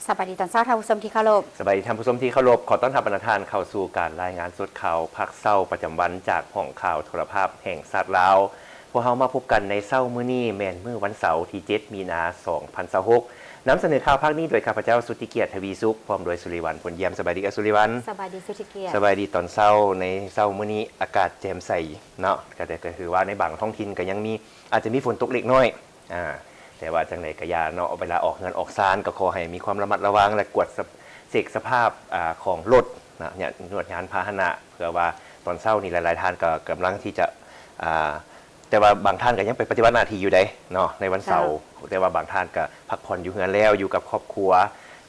ສະບາຍດີຕອນເຊົ້າທ່ານຜູ້ຊົມທີ່ເຄົາລົບ. ສະບາຍດີທ່ານຜູ້ຊົມທີ່ເຄົາລົບ. ຂໍຕ້ອນຮັບບັນດາທ່ານເຂົ້າສູ່ການລາຍງານສົດຂ່າວພາກເຊົ້າປະຈຳວັນຈາກຫ້ອງຂ່າວໂທລະພາບແຫ່ງຊາດລາວ. ພວກເຮົາມາພົບກັນໃນເຊົ້າມື້ນີ້ແມ່ນມື້ວັນເສົາທີເຈັດ ມີນາ ສອງພັນຊາວຫົກ. ນຳສະເໜີຂ່າວພາກນີ້ໂດຍຂ້າພະເຈົ້າ ສຸດທິກຽດ ທະວີສຸກ ພ້ອມດ້ວຍ ສຸລິວັນ ພົນຢ້ຽມ. ສະບາຍດີເອື້ອຍສຸລິວັນ. ສະບາຍດີສຸດທິກຽດ. ສະບາຍດີຕອນເຊົ້າ. ໃນເຊົ້າມື້ນີ້ອາກາດແຈ່ມໃສເນາະ, ກໍ ກໍຖືວ່າໃນບາງທ້ອງຖິ່ນກໍຍັງມີ ອາດຈະມີຝົນຕົກເລັກນ້ອຍ ອາ ແຕ່ວ່າຈັ່ງໃດກໍຢ່າເນາະ, ເວລາອອກເຮືອນອອກຊານກໍຂໍໃຫ້ມີຄວາມລະມັດລະວັງ ແລະ ກວດສະ ເຊັກສະພາບ ອາ ຂອງລົດນະ, ຍານ ນວດຍານພາຫະນະ, ເພື່ອວ່າຕອນເຊົ້ານີ້ຫຼາຍໆທ່ານກໍກຳລັງທີ່ຈະ ອາ ແຕ່ວ່າບາງທ່ານກໍຍັງໄປປະຕິບັດໜ້າທີ່ຢູ່ເດ້ເນາະ ໃນວັນເສົາ. ເຈົ້າ. ແຕ່ວ່າບາງທ່ານກໍພັກຜ່ອນຢູ່ເຮືອນແລ້ວ ຢູ່ກັບຄອບຄົວ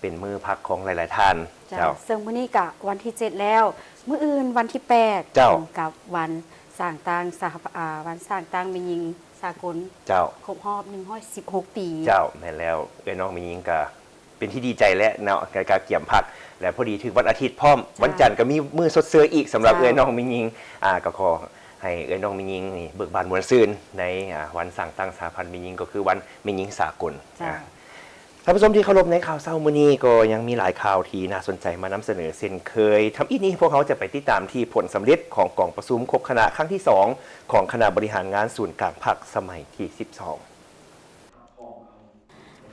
ເປັນມື້ພັກຂອງຫຼາຍໆທ່ານ. ເຈົ້າ. ເຈົ້າ. ເຊິ່ງມື້ນີ້ກະວັນທີເຈັດແລ້ວ, ມື້ອື່ນວັນທີແປດ. ເຈົ້າ. ຕຣົງກັບວັນສ້າງຕັ້ງສະຫະ ອາ ວັນສ້າງຕັ້ງແມ່ຍິງສາກົນ. ເຈົ້າ. ຄົບຮອບໜຶ່ງຮ້ອຍສິບຫົກປີ. ເຈົ້າ, ແມ່ນແລ້ວ. ເອື້ອຍນ້ອງແມ່ຍິງກະ ເປັນທີ່ດີໃຈແຫຼະເນາະ ໃນການກຽມພັກ ແລະ ພໍດີຖືກວັນອາທິດພ້ອມ. ເຈົ້າ. ວັນຈັນກໍມີມື້ຊົດເຊີຍອີກສຳລັບ ເຈົ້າ ເອື້ອຍນ້ອງແມ່ຍິງ. ອາ ກໍຂໍໃຫ້ເອື້ອຍນ້ອງແມ່ຍິງນີ້ເບີກບານມ່ວນຊື່ນໃນ ອາ ວັນສ້າງຕັ້ງສະຫະພັນແມ່ຍິງ ກໍຄືວັນແມ່ຍິງສາກົນ. ເຈົ້າ. ອາ ທ່ານຜູ້ຊົມທີ່ເຄົາລົບ, ໃນຂ່າວເຊົ້າມື້ນີ້ກໍຍັງມີຫຼາຍຂ່າວທີ່ໜ້າສົນໃຈມານຳສະເໜີເຊັ່ນເຄີຍ. ທຳອິດນີ້ພວກເຮົາຈະໄປຕິດຕາມທີ່ຜົນສຳເລັດຂອງກອງປະຊຸມຄົບຄະນະຄັ້ງທີສອງ ຂອງຄະນະບໍລິຫານງານສູນກາງພັກສະໄໝທີສິບສອງ.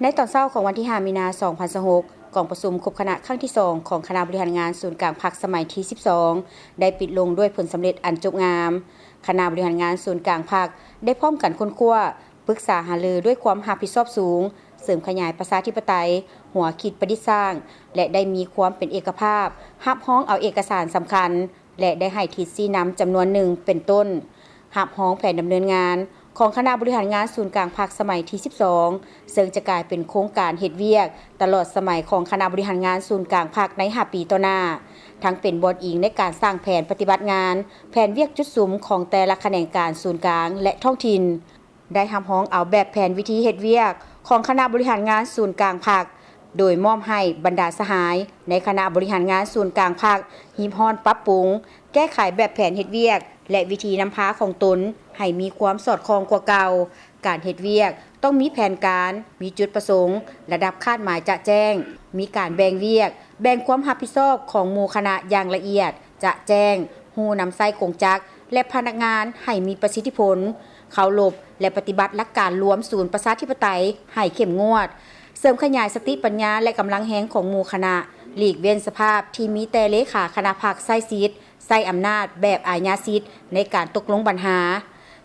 ໃນຕອນເຊົ້າຂອງວັນທີຫ້າ ມີນາ ສອງພັນຊາວຫົກ, ກອງປະຊຸມຄົບຄະນະຄັ້ງທີສອງ ຂອງຄະນະບໍລິຫານງານສູນກາງພັກສະໄໝທີສິບສອງ ໄດ້ປິດລົງດ້ວຍຜົນສຳເລັດອັນຈົບງາມ. ຄະນະບໍລິຫານງານສູນກາງພັກໄດ້ພ້ອມກັນຄົ້ນຄວ້າ, ປຶກສາຫາລືດ້ວຍຄວາມຮັບຜິດຊອບສູງ, ເສີມຂະຫຍາຍປະຊາທິປະໄຕ, ຫົວຄິດປະດິດສ້າງ ແລະ ໄດ້ມີຄວາມເປັນເອກະພາບ, ຮັບຮອງເອົາເອກະສານສຳຄັນ ແລະ ໄດ້ໃຫ້ທິດຊີ້ນຳຈຳນວນໜຶ່ງ ເປັນຕົ້ນ ຮັບຮອງແຜນດຳເນີນງານຂອງຄະນະບໍລິຫານງານສູນກາງພັກສະໄໝທີສິບສອງ ເຊິ່ງຈະກາຍເປັນໂຄງການເຮັດວຽກຕະຫຼອດສະໄໝຂອງຄະນະບໍລິຫານງານສູນກາງພັກໃນຫ້າປີຕໍ່ໜ້າ, ທັງເປັນບ່ອນອີງໃນການສ້າງແຜນປະຕິບັດງານ, ແຜນວຽກຈຸດສຸມຂອງແຕ່ລະຂະແໜງການສູນກາງ ແລະ ທ້ອງຖິ່ນ. ໄດ້ຮັບຮອງເອົາແບບແຜນວິທີເຮັດວຽກຂອງຄະນະບໍລິຫານງານສູນກາງພັກ, ໂດຍມອບໃຫ້ບັນດາສະຫາຍໃນຄະນະບໍລິຫານງານສູນກາງພັກ ຮີບຮ້ອນປັບປຸງ, ແກ້ໄຂແບບແຜນເຮັດວຽກ ແລະ ວິທີນຳພາຂອງຕົນໃຫ້ມີຄວາມສອດຄ່ອງກວ່າເກົ່າ. ການເຮັດວຽກຕ້ອງມີແຜນການ, ມີຈຸດປະສົງ, ລະດັບຄາດໝາຍຈະແຈ້ງ, ມີການແບ່ງວຽກ, ແບ່ງຄວາມຮັບຜິດຊອບຂອງໝູ່ຄະນະຢ່າງລະອຽດ, ຈະແຈ້ງ, ຮູ້ນຳໃຊ້ກົງຈັກ ແລະ ພະນັກງານໃຫ້ມີປະສິດທິຜົນ, ເຄົາລົບ ແລະ ປະຕິບັດຫຼັກການລວມສູນປະຊາທິປະໄຕໃຫ້ເຂັ້ມງວດ, ເສີມຂະຫຍາຍສະຕິປັນຍາ ແລະ ກຳລັງແຮງຂອງໝູ່ຄະນະ, ຫຼີກເວັ້ນສະພາບທີ່ມີແຕ່ເລຂາຄະນະພັກໃຊ້ສິດ, ໃຊ້ອຳນາດແບບອາຍາສິດໃນການຕົກລົງບັນຫາ,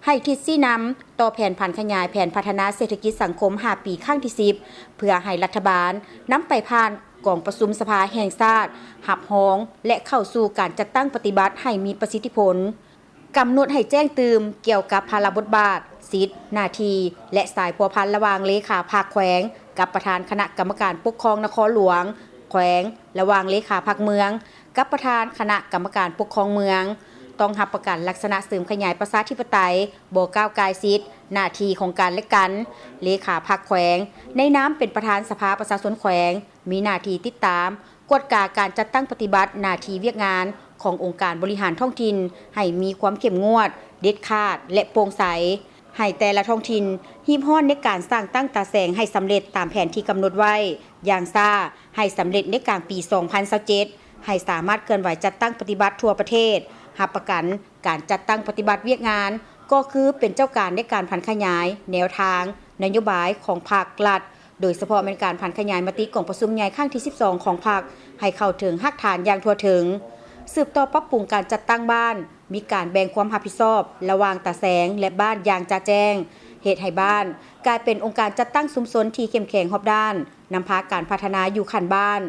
ໃຫ້ທິດຊີ້ນຳຕໍ່ແຜນຜັນຂະຫຍາຍແຜນພັດທະນາເສດຖະກິດສັງຄົມຫ້າປີຄັ້ງທີສິບ ເພື່ອໃຫ້ລັດຖະບານນຳໄປຜ່ານ ກອງປະຊຸມສະພາແຫ່ງຊາດຮັບຮອງ ແລະ ເຂົ້າສູ່ການຈັດຕັ້ງປະຕິບັດໃຫ້ມີປະສິດທິຜົນ. ກຳນົດໃຫ້ແຈ້ງຕື່ມກ່ຽວກັບພາລະບົດບາດ, ສິດ, ໜ້າທີ່ ແລະ ສາຍພົວພັນລະຫວ່າງເລຂາພັກແຂວງກັບປະທານຄະນະກຳມະການປົກຄອງນະຄອນຫຼວງ, ແຂວງ, ລະຫວ່າງເລຂາພັກເມືອງກັບປະທານຄະນະກຳມະການປົກຄອງເມືອງ, ຕ້ອງຮັບປະກັນລັກສະນະເສີມຂະຫຍາຍປະຊາທິປະໄຕ, ບໍ່ກ້າວກ່າຍສິດ, ໜ້າທີ່ຂອງກັນ ແລະ ກັນ. ເລຂາພັກແຂວງ ໃນນາມເປັນປະທານສະພາປະຊາຊົນແຂວງ, ມີໜ້າທີ່ຕິດຕາມ, ກວດກາການຈັດຕັ້ງປະຕິບັດໜ້າທີ່ວຽກງານຂອງອົງການບໍລິຫານທ້ອງຖິ່ນໃຫ້ມີຄວາມເຂັ້ມງວດ, ເດັດຂາດ ແລະ ໂປ່ງໃສ, ໃຫ້ແຕ່ລະທ້ອງຖິ່ນຮີບຮ້ອນໃນການສ້າງຕັ້ງຕາແສງໃຫ້ສຳເລັດຕາມແຜນທີ່ກຳນົດໄວ້, ຢ່າງຊ້າໃຫ້ສຳເລັດໃນກາງປີສອງພັນຊາວເຈັດ, ໃຫ້ສາມາດເຄື່ອນໄຫວຈັດຕັ້ງປະຕິບັດທົ່ວປະເທດ, ຮັບປະກັນ ການຈັດຕັ້ງປະຕິບັດວຽກງານ ກໍຄືເປັນເຈົ້າການໃນການຜັນຂະຫຍາຍແນວທາງນະໂຍບາຍຂອງພັກລັດ, ໂດຍສະເພາະແມ່ນການຜັນຂະຫຍາຍມະຕິກອງປະຊຸມໃຫຍ່ຄັ້ງທີສິບສອງຂອງພັກ ໃຫ້ເຂົ້າເຖິງຮາກຖານຢ່າງທົ່ວເຖິງ. ສືບຕໍ່ປັບປຸງການຈັດຕັ້ງບ້ານ, ມີການແບ່ງຄວາມຮັບຜິດຊອບລະຫວ່າງຕາແສງ ແລະ ບ້ານຢ່າງຈະແຈ້ງ, ເຮັດໃຫ້ບ້ານກາຍເປັນອົງການຈັດຕັ້ງຊຸມຊົນທີ່ເຂັ້ມແຂງຮອບດ້ານ, ນຳພາການພັດທະນາຢູ່ຂັ້ນບ້ານ.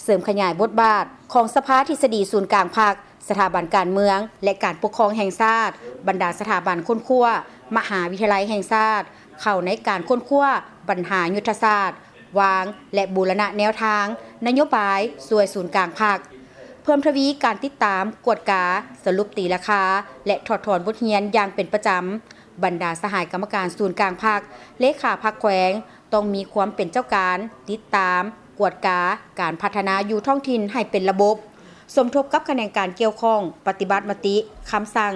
ເສີມຂະຫຍາຍບົດບາດຂອງສະພາທິດສະດີສູນກາງພັກ, ສະຖາບັນການເມືອງ ແລະ ການປົກຄອງແຫ່ງຊາດ, ບັນດາສະຖາບັນຄົ້ນຄວ້າ, ມະຫາວິທະຍາໄລແຫ່ງຊາດ ເຂົ້າໃນການຄົ້ນຄວ້າບັນຫາຍຸດທະສາດ, ວາງ ແລະ ບູລະນະແນວທາງນະໂຍບາຍຊ່ວຍສູນກາງພັກ. ເພີ່ມທະວີການຕິດຕາມ, ກວດກາ, ສະຫຼຸບຕີລາຄາ ແລະ ຖອດຖອນບົດຮຽນຢ່າງເປັນປະຈຳ. ບັນດາສະຫາຍກຳມະການສູນກາງພັກ, ເລຂາພັກແຂວງ ຕ້ອງມີຄວາມເປັນເຈົ້າການ, ຕິດຕາມ, ກວດກາການພັດທະນາຢູ່ທ້ອງຖິ່ນໃຫ້ເປັນລະບົບ, ສົມທົບກັບຂະແໜງການກ່ຽວຂ້ອງ, ປະຕິບັດມະຕິ, ຄຳສັ່ງ,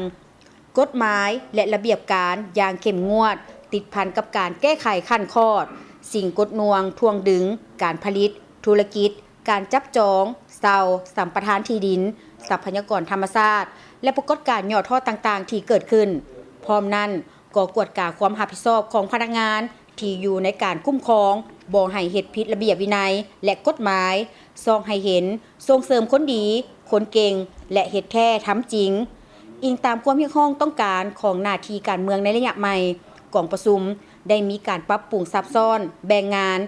ກົດໝາຍ ແລະ ລະບຽບການຢ່າງເຂັ້ມງວດ, ຕິດພັນກັບການແກ້ໄຂຂັ້ນຂອດ, ສິ່ງກົດໜ່ວງ, ຖ່ວງດຶງ, ການຜະລິດ, ທຸລະກິດ, ການຈັບຈອງ, ເຊົ່າ, ສຳປະທານທີ່ດິນ, ຊັບພະຍາກອນທຳມະຊາດ ແລະ ປາກົດການຫຍໍ້ທໍ້ຕ່າງໆທີ່ເກີດຂຶ້ນ. ພ້ອມນັ້ນ, ກໍກວດກາຄວາມຮັບຜິດຊອບຂອງພະນັກງານທີ່ຢູ່ໃນການຄຸ້ມຄອງ, ບໍ່ໃຫ້ເຮັດຜິດລະບຽບວິໄນ ແລະ ກົດໝາຍ, ຊອກໃຫ້ເຫັນ, ສົ່ງເສີມຄົນດີ, ຄົນເກັ່ງ ແລະ ເຮັດແທ້ທຳຈິງ. ອີງຕາມຄວາມຮຽກຮ້ອງຕ້ອງການຂອງໜ້າທີ່ການເມືອງໃນໄລຍະໃໝ່, ກອງປະຊຸມໄດ້ມີການປັບປຸງສັບຊ້ອນແບ່ງງານ,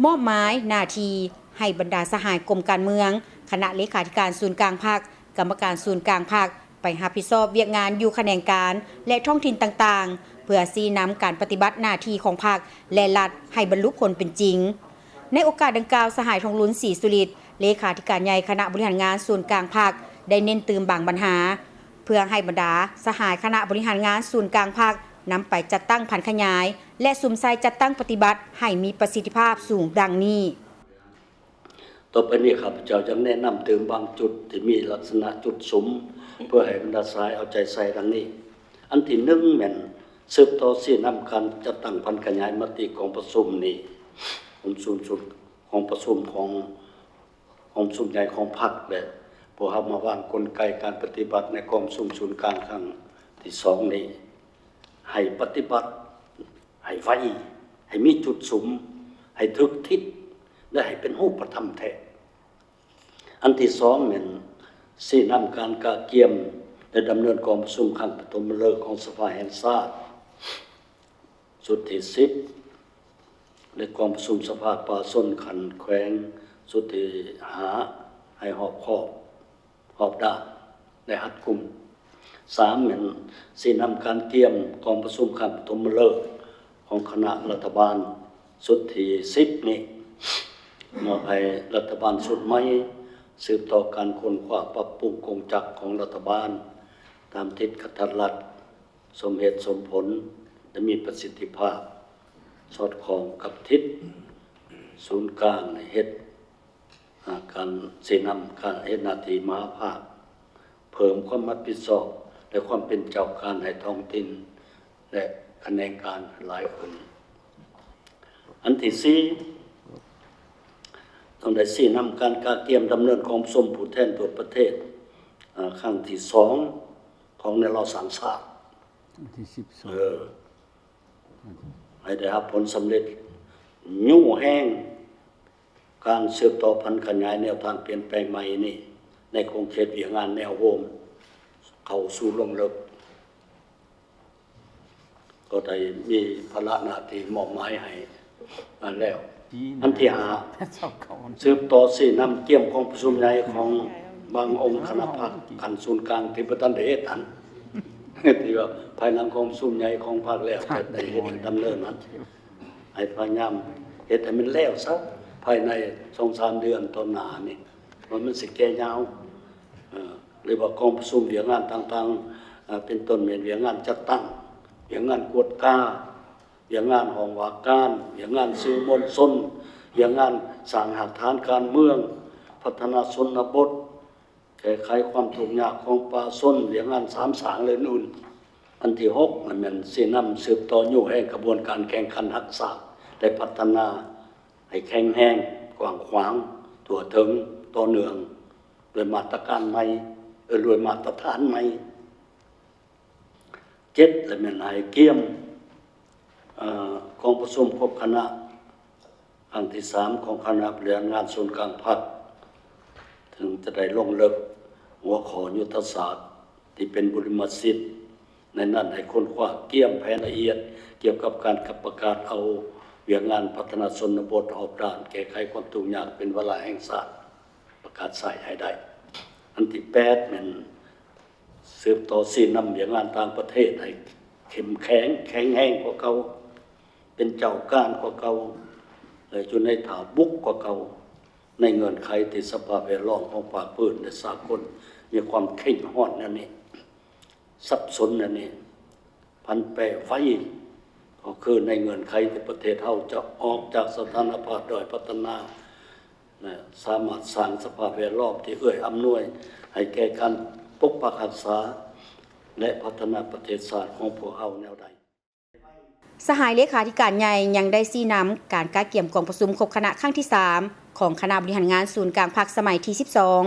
ມອບໝາຍໜ້າທີ່ໃຫ້ບັນດາສະຫາຍກົມການເມືອງ, ຄະນະເລຂາທິການສູນກາງພັກ, ກຳມະການສູນກາງພັກ ໄປຮັບຜິດຊອບວຽກງານຢູ່ຂະແໜງການ ແລະ ທ້ອງຖິ່ນຕ່າງໆ ເພື່ອຊີ້ນຳການປະຕິບັດໜ້າທີ່ຂອງພັກ ແລະ ລັດໃຫ້ບັນລຸຜົນເປັນຈິງ. ໃນໂອກາດດັ່ງກ່າວ, ສະຫາຍ ທອງລຸນ ສີສຸລິດ ເລຂາທິການໃຫຍ່ຄະນະບໍລິຫານງານສູນກາງພັກ ໄດ້ເນັ້ນຕື່ມບາງບັນຫາ ເພື່ອໃຫ້ບັນດາສະຫາຍຄະນະບໍລິຫານງານສູນກາງພັກ ນຳໄປຈັດຕັ້ງຜັນຂະຫຍາຍ ແລະ ສຸມໃສ່ຈັດຕັ້ງປະຕິບັດໃຫ້ມີປະສິດທິພາບສູງ ດັ່ງນີ້. ຕໍ່ໄປນີ້ ຂ້າພະເຈົ້າຈະແນະນຳຕື່ມບາງຈຸດທີ່ມີລັກສະນະຈຸດສຸມ ເພື່ອໃຫ້ບັນດາສະຫາຍເອົາໃຈໃສ່ ດັ່ງນີ້. ອັນທີໜຶ່ງ ແມ່ນສືບຕໍ່ຊີ້ນຳການຈັດຕັ້ງຜັນຂະຫຍາຍມະຕິກອງປະຊຸມນີ້ ກອງປະຊຸມສຸດ ກອງປະຊຸມຂອງ ກອງປະຊຸມໃຫຍ່ຂອງພັກ ແລະ ພວກເຮົາມາວາງກົນໄກການປະຕິບັດໃນກອງປະຊຸມສູນກາງຄັ້ງທີສອງນີ້ ໃຫ້ປະຕິບັດ ໃຫ້ໄວ, ໃຫ້ມີຈຸດສຸມ, ໃຫ້ຖືກທິດ ແລະ ໃຫ້ເປັນຮູບປະທຳແທ້. ອັນທີສອງ ແມ່ນຊີ້ນຳການກະກຽມ ແລະ ດຳເນີນກອງປະຊຸມຄັ້ງປະຖົມມະເລີກຂອງສະພາແຫ່ງຊາດ ຊຸດທີສິບ ແລະ ກອງປະຊຸມສະພາປະຊາຊົນຂັ້ນແຂວງຊຸດທີຫ້າ ໃຫ້ຮອບຄອບ, ຮອບດ້ານ ແລະ ຮັດກຸມ. ສາມ ແມ່ນຊີ້ນຳການກຽມກອງປະຊຸມຄັ້ງປະຖົມມະເລີກຂອງຄະນະລັດຖະບານຊຸດທີສິບນີ້ ມອບໃຫ້ລັດຖະບານຊຸດໃໝ່ ສືບຕໍ່ການຄົ້ນຄວ້າປັບປຸງກົງຈັກຂອງລັດຖະບານ ຕາມທິດກະທັດລັດ, ສົມເຫດສົມຜົນ ແລະ ມີປະສິດທິພາບ, ສອດຄ່ອງກັບທິດສູນກາງໃຫ້ເຮັດ ອາ ການຊີ້ນຳການເຮັດໜ້າທີ່ມະຫາພາກ, ເພີ່ມຄວາມຮັບຜິດຊອບ ແລະ ຄວາມເປັນເຈົ້າການໃຫ້ທ້ອງຖິ່ນ ແລະ ຂະແໜງການຫຼາຍຂຶ້ນ. ອັນທີສີ່ ຕ້ອງໄດ້ຊີ້ນຳການກະກຽມດຳເນີນກອງປະຊຸມຜູ້ແທນທົ່ວປະເທດ ອາ ຄັ້ງທີສອງ ຂອງແນວລາວສ້າງຊາດ ອັນທີສິບສອງ ເອີ ໃຫ້ໄດ້ຮັບຜົນສຳເລັດ, ຍູ້ແຮງການສືບຕໍ່ຜັນຂະຫຍາຍແນວທາງປ່ຽນແປງໃໝ່ນີ້ ໃນຂົງເຂດວຽກງານແນວໂຮມເຂົ້າສູ່ລົງເລິກ ກໍໄດ້ມີພາລະໜ້າທີ່ມອບໝາຍໃຫ້ແລ້ວ. ອັນທີຫ້າ ສືບຕໍ່ຊີ້ນຳກຽມກອງປະຊຸມໃຫຍ່ຂອງບາງອົງຄະນະພັກຂັ້ນສູນກາງທີ່ບໍ່ທັນໄດ້ເຮັດຫັ້ນ ທີ່ວ່າພາຍຫຼັງກອງປະຊຸມໃຫຍ່ຂອງພັກແລ້ວ ຈະໄດ້ເຮັດດຳເນີນຫັ້ນ ໃຫ້ພະຍາຍາມເຮັດໃຫ້ມັນແລ້ວຊະ ພາຍໃນສອງສາມເດືອນຕໍ່ໜ້ານີ້ ວ່າມັນຊິແກ່ຍາວ ເອີ ຫຼືວ່າກອງປະຊຸມວຽກງານຕ່າງໆ ເປັນຕົ້ນແມ່ນວຽກງານຈັດຕັ້ງ, ວຽກງານກວດກາ, ວຽກງານຫ້ອງວ່າການ, ວຽກງານສື່ມວນຊົນ, ວຽກງານສ້າງຮາກຖານການເມືອງ, ພັດທະນາຊົນນະບົດ, ແກ້ໄຂຄວາມທຸກຍາກຂອງປະຊາຊົນ, ວຽກງານສາມສ້າງ ແລະ ອື່ນໆ. ອັນທີຫົກ ນັ້ນແມ່ນຊີ້ນຳສືບຕໍ່ຍູ້ແຮງຂະບວນການແຂ່ງຂັນຮັກຊາດ ແລະ ພັດທະນາໃຫ້ແຂງແຮງ, ກວ້າງຂວາງ, ທົ່ວເຖິງ, ຕໍ່ເນື່ອງ ດ້ວຍມາດຕະການໃໝ່ ເອີ ດ້ວຍມາດຕະຖານໃໝ່. ເຈັດ ລະແມ່ນໃຫ້ກຽມ ເອີ ກອງປະຊຸມຄົບຄະນະຄັ້ງທີສາມຂອງຄະນະບໍລິຫານງານສູນກາງພັກ ເຖິງຈະໄດ້ລົງເລິກຫົວຂໍ້ຍຸດທະສາດທີ່ເປັນບຸລິມະສິດ ໃນນັ້ນໃຫ້ຄົ້ນຄວ້າກຽມແຜນລະອຽດກ່ຽວກັບການປະກາດເອົາວຽກງານພັດທະນາຊົນນະບົດຮອບດ້ານແກ້ໄຂຄວາມທຸກຍາກເປັນວາລະແຫ່ງຊາດ ປະກາດໃຊ້ໃຫ້ໄດ້. ອັນທີແປດ ແມ່ນສືບຕໍ່ຊີ້ນຳວຽກງານຕ່າງປະເທດໃຫ້ເຂັ້ມແຂງ, ແຂງແຮງກວ່າເກົ່າ, ເປັນເຈົ້າການກວ່າເກົ່າ ແລະ ຢູ່ໃນທ່າບຸກກວ່າເກົ່າ ໃນເງື່ອນໄຂທີ່ສະພາບແວດລ້ອມຂອງພາກພື້ນ ແລະ ສາກົນມີຄວາມເຄັ່ງຮອດແນວນີ້, ສັບສົນແນວນີ້. ຜັນແປໄວ ກໍຄືໃນເງື່ອນໄຂທີ່ປະເທດເຮົາຈະອອກຈາກສະຖານະພາບດ້ອຍພັດທະນາ ແລະ ສາມາດສ້າງສະພາບແວດລ້ອມທີ່ເອື້ອອຳນວຍໃຫ້ແກ່ການປົກປັກຮັກສາ ແລະ ພັດທະນາປະເທດຊາດຂອງພວກເຮົາແນວໃດ. ສະຫາຍເລຂາທິການໃຫຍ່ຍັງໄດ້ຊີ້ນຳການກະກຽມກອງປະຊຸມຄົບຄະນະຄັ້ງທີສາມ ຂອງຄະນະບໍລິຫານງານສູນກາງພັກສະໄໝທີສິບສອງ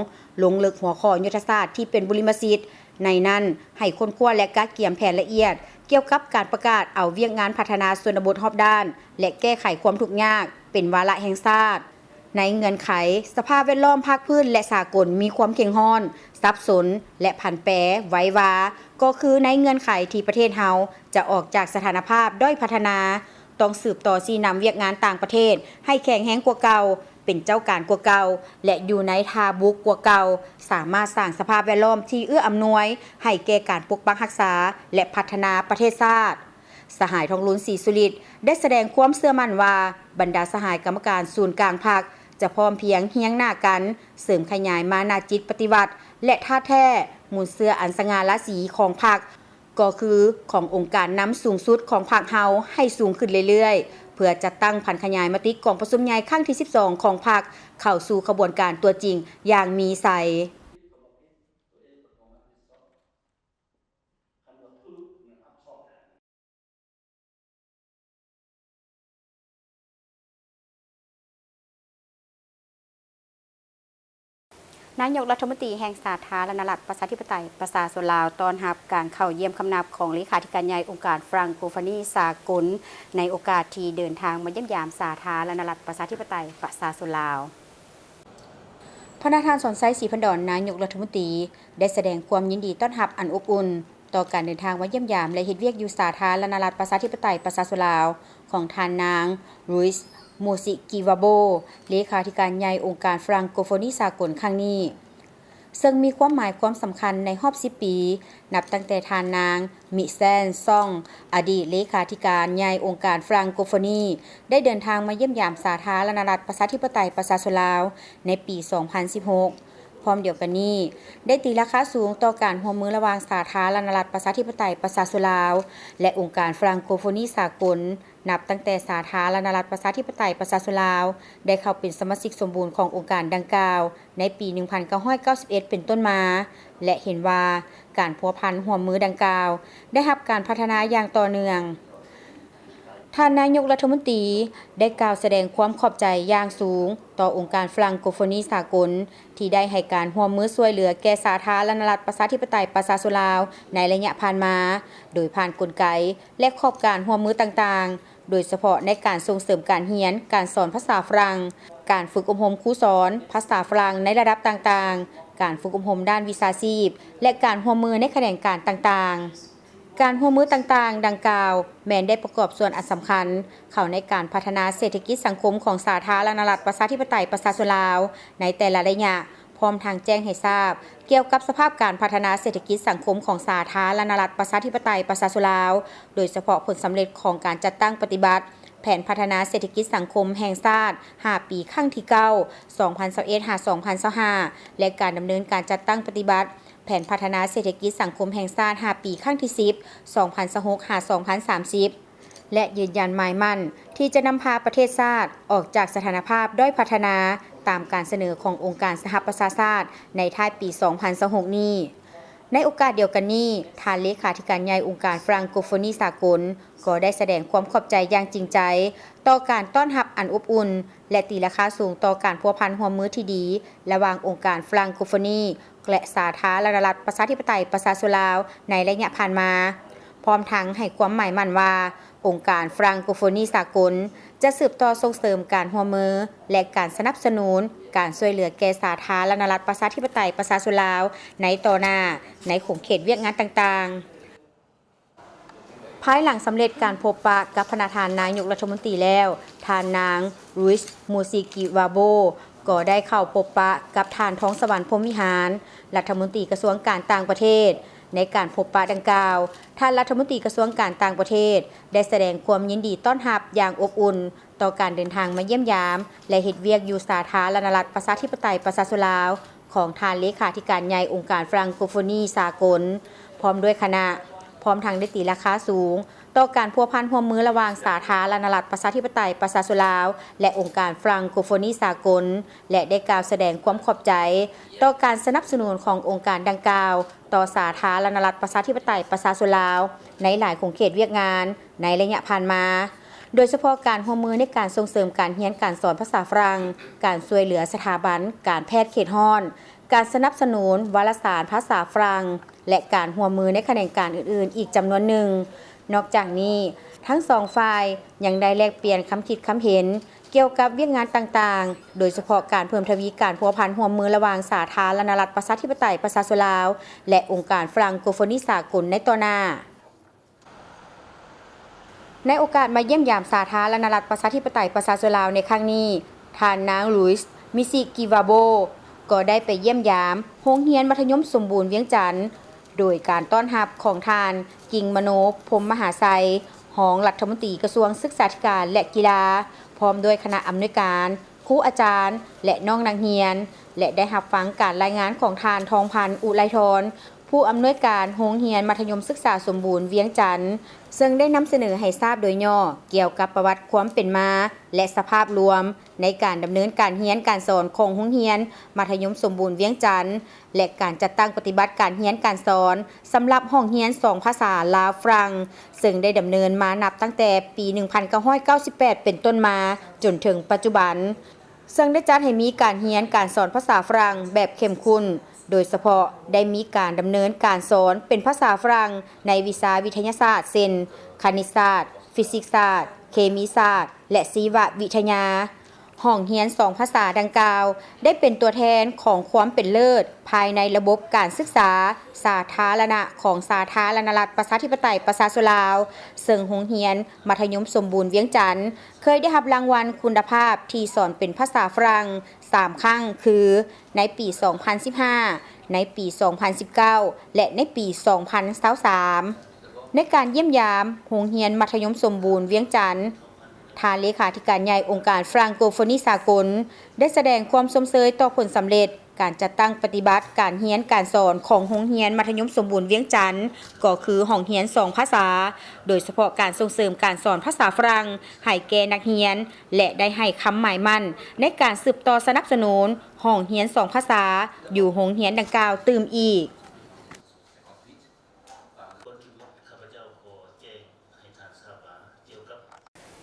ລົງເລິກຫົວຂໍ້ຍຸດທະສາດທີ່ເປັນບຸລິມະສິດ, ໃນນັ້ນໃຫ້ຄົ້ນຄວ້າ ແລະ ກະກຽມແຜນລະອຽດກ່ຽວກັບການປະກາດເອົາວຽກງານພັດທະນາຊົນນະບົດຮອບດ້ານ ແລະ ແກ້ໄຂຄວາມທຸກຍາກເປັນວາລະແຫ່ງຊາດ. ໃນເງື່ອນໄຂສະພາບແວດລ້ອມພາກພື້ນ ແລະ ສາກົນມີຄວາມເຄັ່ງຮ້ອນ, ສັບສົນ ແລະ ຜັນແປໄວວາ, ກໍຄືໃນເງື່ອນໄຂທີ່ປະເທດເຮົາຈະອອກຈາກສະຖານະພາບດ້ອຍພັດທະນາ, ຕ້ອງສືບຕໍ່ຊີ້ນຳວຽກງານຕ່າງປະເທດໃຫ້ແຂງແຮງກວ່າເກົ່າ, ເປັນເຈົ້າການກວ່າເກົ່າ ແລະ ຢູ່ໃນທ່າບຸກກວ່າເກົ່າ, ສາມາດສ້າງສະພາບແວດລ້ອມທີ່ເອື້ອອຳນວຍໃຫ້ແກ່ການປົກປັກຮັກສາ ແລະ ພັດທະນາປະເທດຊາດ. ສະຫາຍ ທອງລຸນ ສີສຸລິດ ໄດ້ສະແດງຄວາມເຊື່ອໝັ້ນວ່າ ບັນດາສະຫາຍກຳມະການສູນກາງພັກຈະພ້ອມພຽງຮຽງໜ້າກັນ ເສີມຂະຫຍາຍມານະຈິດປະຕິວັດ ແລະ ທ່າດແທ້ມູນເຊື້ອອັນສະຫງ່າລາສີຂອງພັກ ກໍຄືຂອງອົງການນຳສູງສຸດຂອງພັກເຮົາໃຫ້ສູງຂຶ້ນເລື້ອຍໆ ເພື່ອຈັດຕັ້ງຜັນຂະຫຍາຍມະຕິກອງປະຊຸມໃຫຍ່ຄັ້ງທີສິບສອງຂອງພັກ ເຂົ້າສູ່ຂະບວນການຕົວຈິງຢ່າງມີໄຊ. ນາຍົກລັດຖະມົນຕີແຫ່ງສາທາລະນະລັດປະຊາທິປະໄຕປະຊາຊົນລາວ ຕ້ອນຮັບການເຂົ້າຢ້ຽມຄຳນັບຂອງເລຂາທິການໃຫຍ່ອົງການຟຣັງໂກໂຟນີສາກົນ ໃນໂອກາດທີ່ເດີນທາງມາຢ້ຽມຢາມສາທາລະນະລັດປະຊາທິປະໄຕປະຊາຊົນລາວ. ພະນະທ່ານ ສອນໄຊ ສີພັນດອນ ນາຍົກລັດຖະມົນຕີ ໄດ້ສະແດງຄວາມຍິນດີຕ້ອນຮັບອັນອົບອຸ່ນ ຕໍ່ການເດີນທາງມາຢ້ຽມຢາມ ແລະ ເຮັດວຽກຢູ່ສາທາລະນະລັດປະຊາທິປະໄຕປະຊາຊົນລາວ ຂອງທ່ານນາງ ລຸຍສ໌ ມູຊິກິວາໂບ ເລຂາທິການໃຫຍ່ອົງການຟຣັງໂກໂຟນີສາກົນຄັ້ງນີ້, ເຊິ່ງມີຄວາມໝາຍຄວາມສຳຄັນໃນຮອບສິບປີ ນັບຕັ້ງແຕ່ທ່ານນາງ ມິແຊນ ຊອງ ອະດີດເລຂາທິການໃຫຍ່ອົງການຟຣັງໂກໂຟນີ ໄດ້ເດີນທາງມາຢ້ຽມຢາມສາທາລະນະລັດປະຊາທິປະໄຕປະຊາຊົນລາວ ໃນປີສອງພັນສິບຫົກ. ພ້ອມດຽວກັນນີ້ ໄດ້ຕີລາຄາສູງຕໍ່ການຮ່ວມມືລະຫວ່າງສາທາລະນະລັດປະຊາທິປະໄຕປະຊາຊົນລາວ ແລະ ອົງການຟຣັງໂກໂຟນີສາກົນ, ນັບຕັ້ງແຕ່ສາທາລະນະລັດປະຊາທິປະໄຕປະຊາຊົນລາວ ໄດ້ເຂົ້າເປັນສະມາຊິກສົມບູນຂອງອົງການດັ່ງກ່າວ ໃນປີໜຶ່ງພັນເກົ້າຮ້ອຍເກົ້າສິບເອັດເປັນຕົ້ນມາ ແລະ ເຫັນວ່າການພົວພັນຮ່ວມມືດັ່ງກ່າວ ໄດ້ຮັບການພັດທະນາຢ່າງຕໍ່ເນື່ອງ. ທ່ານນາຍົກລັດຖະມົນຕີໄດ້ກ່າວສະແດງຄວາມຂອບໃຈຢ່າງສູງຕໍ່ອົງການຟຣັງໂກໂຟນີສາກົນ ທີ່ໄດ້ໃຫ້ການຮ່ວມມືຊ່ວຍເຫຼືອແກ່ສາທາລະນະລັດປະຊາທິປະໄຕປະຊາຊົນລາວໃນໄລຍະຜ່ານມາ, ໂດຍຜ່ານກົນໄກ ແລະ ຂອບການຮ່ວມມືຕ່າງໆ, ໂດຍສະເພາະໃນການສົ່ງເສີມການຮຽນການສອນພາສາຝຣັ່ງ, ການຝຶກອົບຮົມຄູສອນພາສາຝຣັ່ງໃນລະດັບຕ່າງໆ, ການຝຶກອົບຮົມດ້ານວິຊາຊີບ ແລະ ການຮ່ວມມືໃນຂະແໜງການຕ່າງໆ. ການຮ່ວມມືຕ່າງໆດັ່ງກ່າວ ແມ່ນໄດ້ປະກອບສ່ວນອັນສຳຄັນເຂົ້າໃນການພັດທະນາເສດຖະກິດສັງຄົມຂອງສາທາລະນະລັດປະຊາທິປະໄຕປະຊາຊົນລາວໃນແຕ່ລະໄລຍະ, ພ້ອມທັງແຈ້ງໃຫ້ຊາບກ່ຽວກັບສະພາບການພັດທະນາເສດຖະກິດສັງຄົມຂອງສາທາລະນະລັດປະຊາທິປະໄຕປະຊາຊົນລາວ, ໂດຍສະເພາະຜົນສຳເລັດຂອງການຈັດຕັ້ງປະຕິບັດແຜນພັດທະນາເສດຖະກິດສັງຄົມແຫ່ງຊາດຫ້າປີ ຄັ້ງທີເເກົ້າ ສອງພັນຊາວເອັດ ຫາ ສອງພັນຊາວຫ້າ ແລະ ການດຳເນີນການຈັດຕັ້ງປະຕິບັດ ແຜນພັດທະນາເສດຖະກິດສັງຄົມແຫ່ງຊາດຫ້າປີ ຄັ້ງທີສິບ ສອງພັນຊາວຫົກ ຫາ ສອງພັນສາມສິບ ແລະ ຢືນຢັນໝາຍໝັ້ນທີ່ຈະນຳພາປະເທດຊາດອອກຈາກສະຖານະພາບດ້ອຍພັດທະນາ ຕາມການສະເໜີຂອງອົງການສະຫະປະຊາຊາດໃນທ້າຍປີສອງພັນຊາວຫົກນີ້. ໃນໂອກາດດຽວກັນນີ້, ທ່ານເລຂາທິການໃຫຍ່ອົງການຟຣັງໂກໂຟນີສາກົນ ກໍໄດ້ສະແດງຄວາມຂອບໃຈຢ່າງຈິງໃຈຕໍ່ການຕ້ອນຮັບອັນອົບອຸ່ນ ແລະ ຕີລາຄາສູງຕໍ່ການພົວພັນຮ່ວມມືທີ່ດີລະຫວ່າງອົງການຟຣັງໂກໂຟນີ ແລະ ສາທາລະນະລັດປະຊາທິປະໄຕປະຊາຊົນລາວໃນໄລຍະຜ່ານມາ, ພ້ອມທັງໃຫ້ຄວາມໝາຍໝັ້ນວ່າ ອົງການຟຣັງໂກໂຟນີສາກົນຈະສືບຕໍ່ສົ່ງເສີມການຮ່ວມມື ແລະ ການສະໜັບສະໜູນການຊ່ວຍເຫຼືອແກ່ສາທາລະນະລັດປະຊາທິປະໄຕປະຊາຊົນລາວໃນຕໍ່ໜ້າ ໃນຂົງເຂດວຽກງານຕ່າງໆ. ພາຍຫຼັງສຳເລັດການພົບປະກັບພະນະທ່ານນາຍົກລັດຖະມົນຕີແລ້ວ, ທ່ານນາງ ລຸຍສ໌ ມູຊິກິວາໂບ ກໍໄດ້ເຂົ້າພົບປະກັບທ່ານ ທອງສະຫວັນ ພົມວິຫານ ລັດຖະມົນຕີກະຊວງການຕ່າງປະເທດ. ໃນການພົບປະດັ່ງກ່າວ, ທ່ານລັດຖະມົນຕີກະຊວງການຕ່າງປະເທດ ໄດ້ສະແດງຄວາມຍິນດີຕ້ອນຮັບຢ່າງອົບອຸ່ນ ຕໍ່ການເດີນທາງມາຢ້ຽມຢາມ ແລະ ເຮັດວຽກຢູ່ສາທາລະນະລັດປະຊາທິປະໄຕປະຊາຊົນລາວ ຂອງທ່ານເລຂາທິການໃຫຍ່ອົງການຟຣັງໂກໂຟນີສາກົນ ພ້ອມດ້ວຍຄະນະ, ພ້ອມທັງໄດ້ຕີລາຄາສູງ ຕໍ່ການພົວພັນຮ່ວມມືລະຫວ່າງສາທາລະນະລັດປະຊາທິປະໄຕປະຊາຊົນລາວ ແລະ ອົງການຟຣັງໂກໂຟນີສາກົນ ແລະ ໄດ້ກ່າວສະແດງຄວາມຂອບໃຈຕໍ່ການສະໜັບສະໜູນຂອງອົງການດັ່ງກ່າວ ຕໍ່ສາທາລະນະລັດປະຊາທິປະໄຕປະຊາຊົນລາວ ໃນຫຼາຍຂົງເຂດວຽກງານໃນໄລຍະຜ່ານມາ, ໂດຍສະເພາະການຮ່ວມມືໃນການສົ່ງເສີມການຮຽນການສອນພາສາຝຣັ່ງ, ການຊ່ວຍເຫຼືອສະຖາບັນການແພດເຂດຮ້ອນ, ການສະໜັບສະໜູນວາລະສານພາສາຝຣັ່ງ ແລະ ການຮ່ວມມືໃນຂະແໜງການອື່ນໆອີກຈຳນວນໜຶ່ງ. ນອກຈາກນີ້, ທັງສອງຝ່າຍຍັງໄດ້ແລກປ່ຽນຄຳຄິດຄຳເຫັນກ່ຽວກັບວຽກງານຕ່າງໆ, ໂດຍສະເພາະການເພີ່ມທະວີການພົວພັນຮ່ວມມືລະຫວ່າງສາທາລະນະລັດປະຊາທິປະໄຕປະຊາຊົນລາວ ແລະ ອົງການຝຣັ່ງໂກໂຟນີສາກົນໃນຕໍ່ໜ້າ. ໃນໂອກາດມາຢ້ຽມຢາມສາທາລະນະລັດປະຊາທິປະໄຕປະຊາຊົນລາວໃນຄັ້ງນີ້, ທ່ານນາງ ລຸຍສ໌ ມິຊິກິວາໂບ ກໍໄດ້ໄປຢ້ຽມຢາມໂຮງຮຽນມັດທະຍົມສົມບູນວຽງຈັນ ໂດຍການຕ້ອນຮັບຂອງທ່ານ ກິງມະໂນ ພົມມະຫາໄຊ, ຮອງລັດຖະມົນຕີກະຊວງສຶກສາທິການ ແລະ ກິລາ, ພ້ອມດ້ວຍຄະນະອຳນວຍການ, ຄູອາຈານ ແລະ ນ້ອງນັກຮຽນ ແລະ ໄດ້ຮັບຟັງການລາຍງານຂອງທ່ານ ທອງພັນ ອຸໄລທອນ, ຜູ້ອຳນວຍການໂຮງຮຽນມັດທະຍົມສຶກສາສົມບູນວຽງຈັນ, ເຊິ່ງໄດ້ນຳສະເໜີໃຫ້ຊາບໂດຍຫຍໍ້ກ່ຽວກັບປະຫວັດຄວາມເປັນມາ ແລະ ສະພາບລວມໃນການດຳເນີນການຮຽນການສອນຂອງໂຮງຮຽນມັດທະຍົມສົມບູນວຽງຈັນ ແລະ ການຈັດຕັ້ງປະຕິບັດການຮຽນການສອນສຳລັບຫ້ອງຮຽນສອງພາສາລາວຝຣັ່ງ ເຊິ່ງໄດ້ດຳເນີນມານັບຕັ້ງແຕ່ປີໜຶ່ງພັນເກົ້າຮ້ອຍເກົ້າສິບແປດເປັນຕົ້ນມາຈົນເຖິງປັດຈຸບັນ. ເຊິ່ງໄດ້ຈັດໃຫ້ມີການຮຽນການສອນພາສາຝຣັ່ງແບບເຂັ້ມຂຸ້ນ, ໂດຍສະເພາະໄດ້ມີການດຳເນີນການສອນເປັນພາສາຝຣັ່ງໃນວິຊາວິທະຍາສາດ ເຊັ່ນ ຄະນິດສາດ, ຟີຊິກສາດ, ເຄມີສາດ ແລະ ຊີວະວິທະຍາ. ຫ້ອງຮຽນສອງພາສາດັ່ງກ່າວ ໄດ້ເປັນຕົວແທນຂອງຄວາມເປັນເລີດພາຍໃນລະບົບການສຶກສາສາທາລະນະຂອງສາທາລະນະລັດປະຊາທິປະໄຕປະຊາຊົນລາວ, ເຊິ່ງໂຮງຮຽນມັດທະຍົມສົມບູນວຽງຈັນ ເຄີຍໄດ້ຮັບລາງວັນຄຸນນະພາບທີ່ສອນເປັນພາສາຝຣັ່ງສາມຄັ້ງ ຄື ໃນປີສອງພັນສິບຫ້າ, ໃນປີສອງພັນສິບເກົ້າ ແລະ ໃນປີສອງພັນຊາວສາມ. ໃນການຢ້ຽມຢາມໂຮງຮຽນມັດທະຍົມສົມບູນວຽງຈັນ, ທ່ານເລຂາທິການໃຫຍ່ອົງການຝຣັ່ງໂກໂຟນີສາກົນ ໄດ້ສະແດງຄວາມຊົມເຊີຍຕໍ່ຜົນສຳເລັດການຈັດຕັ້ງປະຕິບັດການຮຽນການສອນຂອງໂຮງຮຽນມັດທະຍົມສົມບູນວຽງຈັນ ກໍຄືຫ້ອງຮຽນສອງພາສາ, ໂດຍສະເພາະການສົ່ງເສີມການສອນພາສາຝຣັ່ງໃຫ້ແກ່ນັກຮຽນ ແລະ ໄດ້ໃຫ້ຄຳໝາຍໝັ້ນໃນການສືບຕໍ່ສະໜັບສະໜູນຫ້ອງຮຽນສອງພາສາຢູ່ໂຮງຮຽນດັ່ງກ່າວຕື່ມອີກ.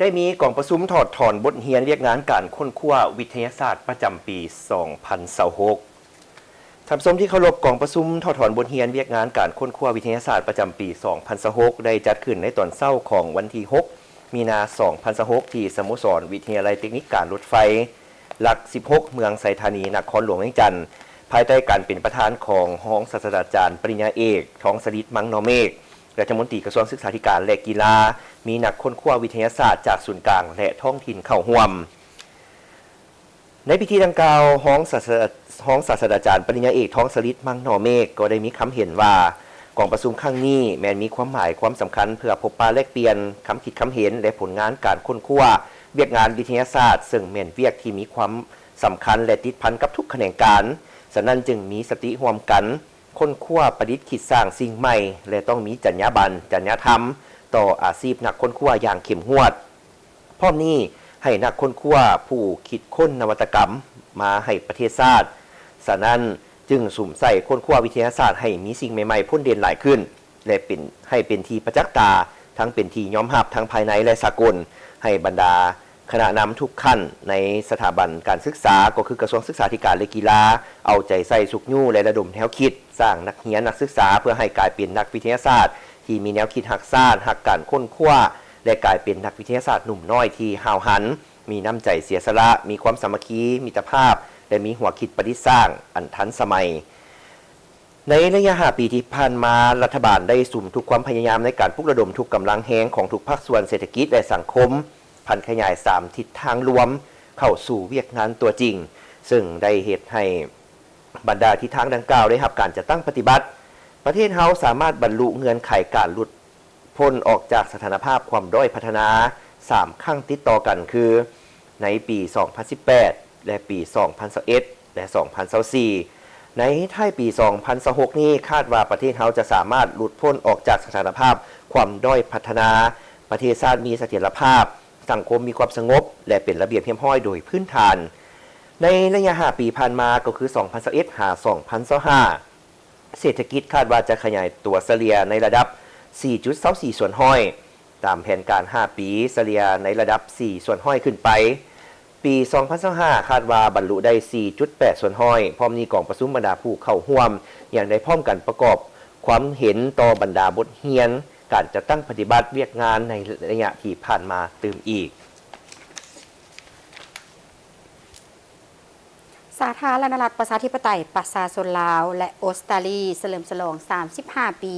ໄດ້ມີກອງປະຊຸມຖອດຖອນບົດຮຽນວຽກງານການຄົ້ນຄວ້າວິທະຍາສາດປະຈຳປີສອງພັນຊາວຫົກ. ທ່ານຜູ້ຊົມທີ່ເຄົາລົບ, ກອງປະຊຸມຖອດຖອນບົດຮຽນວຽກງານການຄົ້ນຄວ້າວິທະຍາສາດປະຈຳປີສອງພັນຊາວຫົກ ໄດ້ຈັດຂຶ້ນໃນຕອນເຊົ້າຂອງວັນທີຫົກ ມີນາ ສອງພັນຊາວຫົກ ທີ່ສະໂມສອນວິທະຍາໄລເຕັກນິກການລົດໄຟ ຫຼັກສິບຫົກ ເມືອງໄຊທານີ ນະຄອນຫຼວງວຽງຈັນ, ພາຍໃຕ້ການເປັນປະທານຂອງຮອງສາດສະດາຈານປະລິນຍາເອກ ທອງສະລິດ ມັງນໍເມກ, ລັດຖະມົນຕີກະຊວງສຶກສາທິການ ແລະ ກິລາ, ມີນັກຄົ້ນຄວ້າວິທະຍາສາດຈາກສູນກາງ ແລະ ທ້ອງຖິ່ນເຂົ້າຮ່ວມ. ໃນພິທີດັ່ງກ່າວ, ຮອງສາດສະດາ ຮອງສາດສະດາຈານປະລິນຍາເອກ ທອງສະລິດ ມັງນໍເມກ ກໍໄດ້ມີຄຳເຫັນວ່າ ກອງປະຊຸມຄັ້ງນີ້ແມ່ນມີຄວາມໝາຍຄວາມສຳຄັນເພື່ອພົບປະແລກປ່ຽນຄຳຄິດຄຳເຫັນ ແລະ ຜົນງານການຄົ້ນຄວ້າວຽກງານວິທະຍາສາດ, ເຊິ່ງແມ່ນວຽກທີ່ມີຄວາມສຳຄັນ ແລະ ຕິດພັນກັບທຸກຂະແໜງການ. ສະນັ້ນຈຶ່ງມີສະຕິຮ່ວມກັນຄົ້ນຄວ້າປະດິດຄິດສ້າງສິ່ງໃໝ່ ແລະ ຕ້ອງມີຈັນຍາບັນ, ຈັນຍາທຳຕໍ່ອາຊີບນັກຄົ້ນຄວ້າຢ່າງເຂັ້ມງວດ. ພ້ອມນີ້, ໃຫ້ນັກຄົ້ນຄວ້າຜູ້ຄິດຄົ້ນນະວັດຕະກຳມາໃຫ້ປະເທດຊາດ. ສະນັ້ນ, ຈຶ່ງສຸມໃສ່ຄົ້ນຄວ້າວິທະຍາສາດໃຫ້ມີສິ່ງໃໝ່ໆພົ້ນເດັ່ນຫຼາຍຂຶ້ນ ແລະ ເປັນ, ໃຫ້ເປັນທີ່ປະຈັກຕາ, ທັງເປັນທີ່ຍອມຮັບທັງພາຍໃນ ແລະ ສາກົນ, ໃຫ້ບັນດາຄະນະນຳທຸກຂັ້ນໃນສະຖາບັນການສຶກສາ, ກໍຄືກະຊວງສຶກສາທິການ ແລະ ກິລາ, ເອົາໃຈໃສ່ຊຸກຍູ້ ແລະ ລະດົມແນວຄິດ, ສ້າງນັກຮຽນນັກສຶກສາເພື່ອໃຫ້ກາຍເປັນນັກວິທະຍາສາດທີ່ມີແນວຄິດຮັກຊາດ, ຮັກການຄົ້ນຄວ້າ ແລະ ກາຍເປັນນັກວິທະຍາສາດໜຸ່ມນ້ອຍທີ່ຫ້າວຫັນ, ມີນ້ຳໃຈເສຍສະຫຼະ, ມີຄວາມສາມັກຄີ, ມິດຕະພາບ ແລະ ມີຫົວຄິດປະດິດສ້າງອັນທັນສະໄໝ. ໃນໄລຍະຫ້າປີທີ່ຜ່ານມາ, ລັດຖະບານໄດ້ສຸມທຸກຄວາມພະຍາຍາມໃນການປຸກລະດົມທຸກກຳລັງແຮງຂອງທຸກພາກສ່ວນເສດຖະກິດ ແລະ ສັງຄົມ, ຜັນຂະຫຍາຍສາມທິດທາງລວມເຂົ້າສູ່ວຽກງານຕົວຈິງ, ເຊິ່ງໄດ້ເຮັດໃຫ້ບັນດາທິດທາງດັ່ງກ່າວໄດ້ຮັບການຈັດຕັ້ງປະຕິບັດ. ປະເທດເຮົາສາມາດບັນລຸເງື່ອນໄຂການຫຼຸດ ພົ້ນອອກຈາກສະຖານະພາບຄວາມດ້ອຍພັດທະນາສາມຄັ້ງຕິດຕໍ່ກັນ ຄື ໃນປີສອງພັນສິບແປດ ແລະ ປີສອງພັນຊາວເອັດ ແລະ ສອງພັນຊາວສີ່. ໃນທ້າຍປີສອງພັນຊາວຫົກນີ້, ຄາດວ່າປະເທດເຮົາຈະສາມາດຫຼຸດພົ້ນອອກຈາກສະຖານະພາບຄວາມດ້ອຍພັດທະນາ ປະເທດຊາດມີສະຖຽນລະພາບ, ສັງຄົມມີຄວາມສະຫງົບ ແລະ ເປັນລະບຽບຮຽບຮ້ອຍໂດຍພື້ນຖານ. ໃນໄລຍະຫ້າປີຜ່ານມາ ກໍຄື ສອງພັນຊາວເອັດ ຫາ ສອງພັນຊາວຫ້າ ເສດຖະກິດຄາດວ່າຈະຂະຫຍາຍຕົວສະເລ່ຍໃນລະດັບ ສີ່ຈຸດຊາວສີ່ສ່ວນຮ້ອຍ ຕາມແຜນການຫ້າປີ ສະເລ່ຍໃນລະດັບ ສີ່ສ່ວນຮ້ອຍຂຶ້ນໄປ. ປີ ສອງພັນຊາວຫ້າ ຄາດວ່າບັນລຸໄດ້ ສີ່ຈຸດແປດສ່ວນຮ້ອຍ. ພ້ອມນີ້ກອງປະຊຸມບັນດາຜູ້ເຂົ້າຮ່ວມ ຍັງໄດ້ພ້ອມກັນປະກອບຄວາມເຫັນຕໍ່ບັນດາບົດຮຽນ ການຈັດຕັ້ງປະຕິບັດວຽກງານໃນໄລຍະທີ່ຜ່ານມາຕື່ມອີກ. ສາທາລະນະລັດປະຊາທິປະໄຕປະຊາຊົນລາວ ແລະ ອົດສະຕາລີ ສະເຫຼີມສະຫຼອງ ສາມສິບຫ້າ ປີ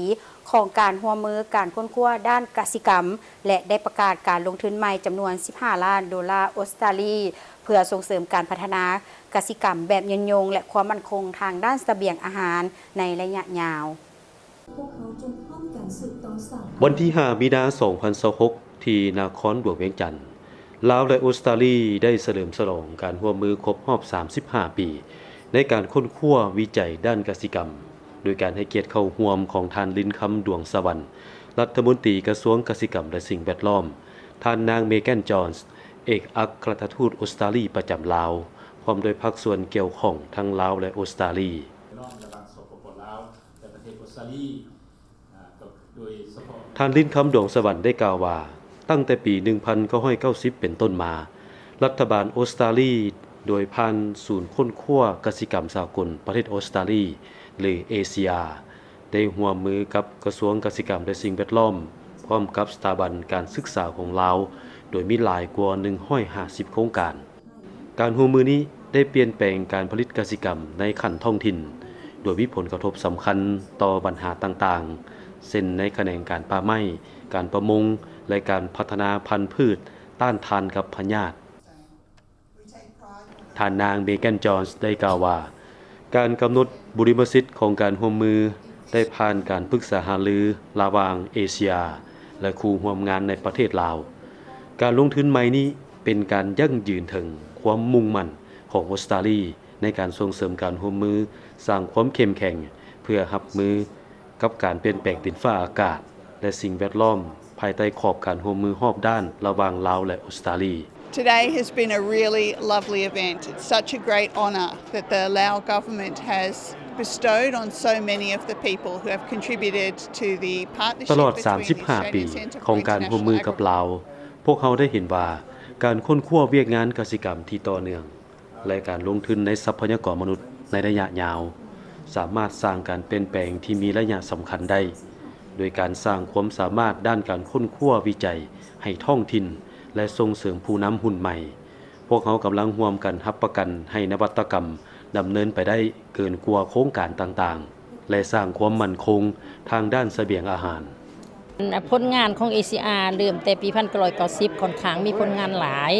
ຂອງການຮ່ວມມືການຄົ້ນຄວ້າດ້ານກະສິກຳ ແລະ ໄດ້ປະກາດການລົງທຶນໃໝ່ຈຳນວນ ສິບຫ້າລ້ານໂດລາອົດສະຕາລີ ເພື່ອສົ່ງເສີມການພັດທະນາກະສິກຳແບບຍືນຍົງ ແລະ ຄວາມໝັ້ນຄົງທາງດ້ານສະບຽງອາຫານໃນໄລຍະຍາວ. ວັນທີຫ້າ ມີນາ ສອງພັນຊາວຫົກ ທີ່ນະຄອນຫຼວງວຽງຈັນ, ລາວ ແລະ ອົດສະຕາລີ ໄດ້ສະເຫຼີມສະຫຼອງການຮ່ວມມືຄົບຮອບ ສາມສິບຫ້າ ປີ ໃນການຄົ້ນຄວ້າວິໄຈດ້ານກະສິກຳ ໂດຍການໃຫ້ກຽດເຂົ້າຮ່ວມຂອງທ່ານ ລິນຄຳ ດວງສະຫວັນ ລັດຖະມົນຕີກະຊວງກະສິກຳ ແລະ ສິ່ງແວດລ້ອມ, ທ່ານນາງ ເມແກນ ຈອນ ເອກອັກຄະລັດຖະທູດອົດສະຕາລີປະຈຳລາວ ພ້ອມດ້ວຍພາກສ່ວນກ່ຽວຂ້ອງທັງລາວ ແລະ ອົດສະຕາລີ. ທ່ານ ລິນຄຳ ດວງສະຫວັນ ໄດ້ກ່າວວ່າ, ຕັ້ງແຕ່ປີ ໜຶ່ງພັນເກົ້າຮ້ອຍເກົ້າສິບ ເປັນຕົ້ນມາ, ລັດຖະບານອົດສະຕາລີ ໂດຍຜ່ານສູນຄົ້ນຄວ້າກະສິກຳສາກົນປະເທດອົດສະຕາລີ ຫຼື ເອຊີອາ ໄດ້ຮ່ວມມືກັບກະຊວງກະສິກຳ ແລະ ສິ່ງແວດລ້ອມ, ພ້ອມກັບສະຖາບັນການສຶກສາຂອງລາວ, ໂດຍມີຫຼາຍກວ່າ ໜຶ່ງຮ້ອຍຫ້າສິບ ໂຄງການ. ການຮ່ວມມືນີ້ໄດ້ປ່ຽນແປງການຜະລິດກະສິກຳໃນຂັ້ນທ້ອງຖິ່ນ, ໂດຍມີຜົນກະທົບສຳຄັນຕໍ່ບັນຫາຕ່າງໆ ເຊັ່ນ ໃນຂະແໜງການປ່າໄມ້, ການປະມົງ ແລະ ການພັດທະນາພັນພືດຕ້ານທານກັບພະຍາດ. ທ່ານນາງ ເມແກນ ຈອນ ໄດ້ກ່າວວ່າ, ການກຳນົດບຸລິມະສິດຂອງການຮ່ວມມືໄດ້ຜ່ານການປຶກສາຫາລືລະຫວ່າງເອເຊຍ ແລະ ຄູ່ຮ່ວມງານໃນປະເທດລາວ. ການລົງທຶນໃໝ່ນີ້ເປັນການຢັ້ງຢືນເຖິງຄວາມມຸ່ງໝັ້ນຂອງອົດສະຕາລີໃນການສົ່ງເສີມການຮ່ວມມື, ສ້າງຄວາມເຂັ້ມແຂງເພື່ອຮັບມື ກັບການປ່ຽນແປງດິນຟ້າອາກາດ ແລະ ສິ່ງແວດລ້ອມ ພາຍໃຕ້ຂອບການຮ່ວມມືຮອບດ້ານລະຫວ່າງລາວ ແລະ ອົດສະຕາລີ. Today has been a really lovely event. It's such a great honour that the Lao government has bestowed on so many of the people who have contributed to the partnership between the Australian Centre for International Agriculture. ຕະຫຼອດສາມສິບຫ້າປີຂອງການຮ່ວມມືກັບລາວ, ພວກເຮົາໄດ້ເຫັນວ່າການຄົ້ນຄວ້າວຽກງານກະສິກຳທີ່ຕໍ່ເນື່ອງ ແລະ ການລົງທຶນໃນຊັບພະຍາກອນມະນຸດໃນໄລຍະຍາວ ສາມາດສ້າງການປ່ຽນແປງທີ່ມີໄລຍະສຳຄັນໄດ້ ໂດຍການສ້າງຄວາມສາມາດດ້ານການຄົ້ນຄວ້າວິໄຈໃຫ້ທ້ອງຖິ່ນ ແລະ ສົ່ງເສີມຜູ້ນຳຮຸ່ນໃໝ່. ພວກເຮົາກຳລັງຮ່ວມກັນຮັບປະກັນໃຫ້ນະວັດຕະກຳດຳເນີນໄປໄດ້ເກີນກວ່າໂຄງການຕ່າງໆ ແລະ ສ້າງຄວາມໝັ້ນຄົງທາງດ້ານສະບຽງອາຫານ. ຜົນງານຂອງເອຊີອາເລີ່ມແຕ່ປີພັນເກົ້າຮ້ອຍເກົ້າສິບ ຂ້ອນຂ້າງມີຜົນງານຫຼາຍ,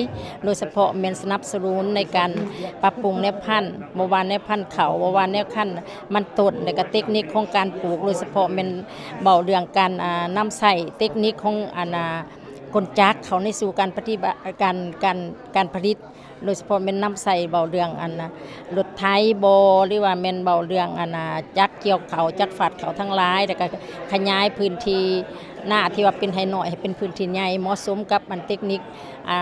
ໂດຍສະເພາະແມ່ນສະໜັບສະໜູນໃນການປັບປຸງແນວພັນ, ບໍ່ວ່າແນວພັນເຂົ້າ, ບໍ່ວ່າແນວພັນມັນຕົ້ນ ແລະ ກະເຕັກນິກຂອງການປູກ, ໂດຍສະເພາະແມ່ນເວົ້າເລື່ອງການ ອາ ນຳໃຊ້ເຕັກນິກຂອງ ອັນ ອາ ກົນຈັກເຂົ້າໃນສູ່ການປະຕິບັດ ການ ການ ການຜະລິດ. ໂດຍສະເພາະແມ່ນນຳໃຊ້ເວົ້າເລື່ອງອັນນະ ລົດໄຖບໍ ຫຼືວ່າແມ່ນເວົ້າເລື່ອງອັນນະ ຈັກກ່ຽວເຂົ້າ ຈັກຟາດເຂົ້າທັງຫຼາຍ ແລ້ວກະຂະຫຍາຍພື້ນທີ່ນາທີ່ວ່າເປັນໄຮ່ນ້ອຍໃຫ້ເປັນພື້ນທີ່ໃຫຍ່ ເໝາະສົມກັບອັນເຕັກນິກ ອາ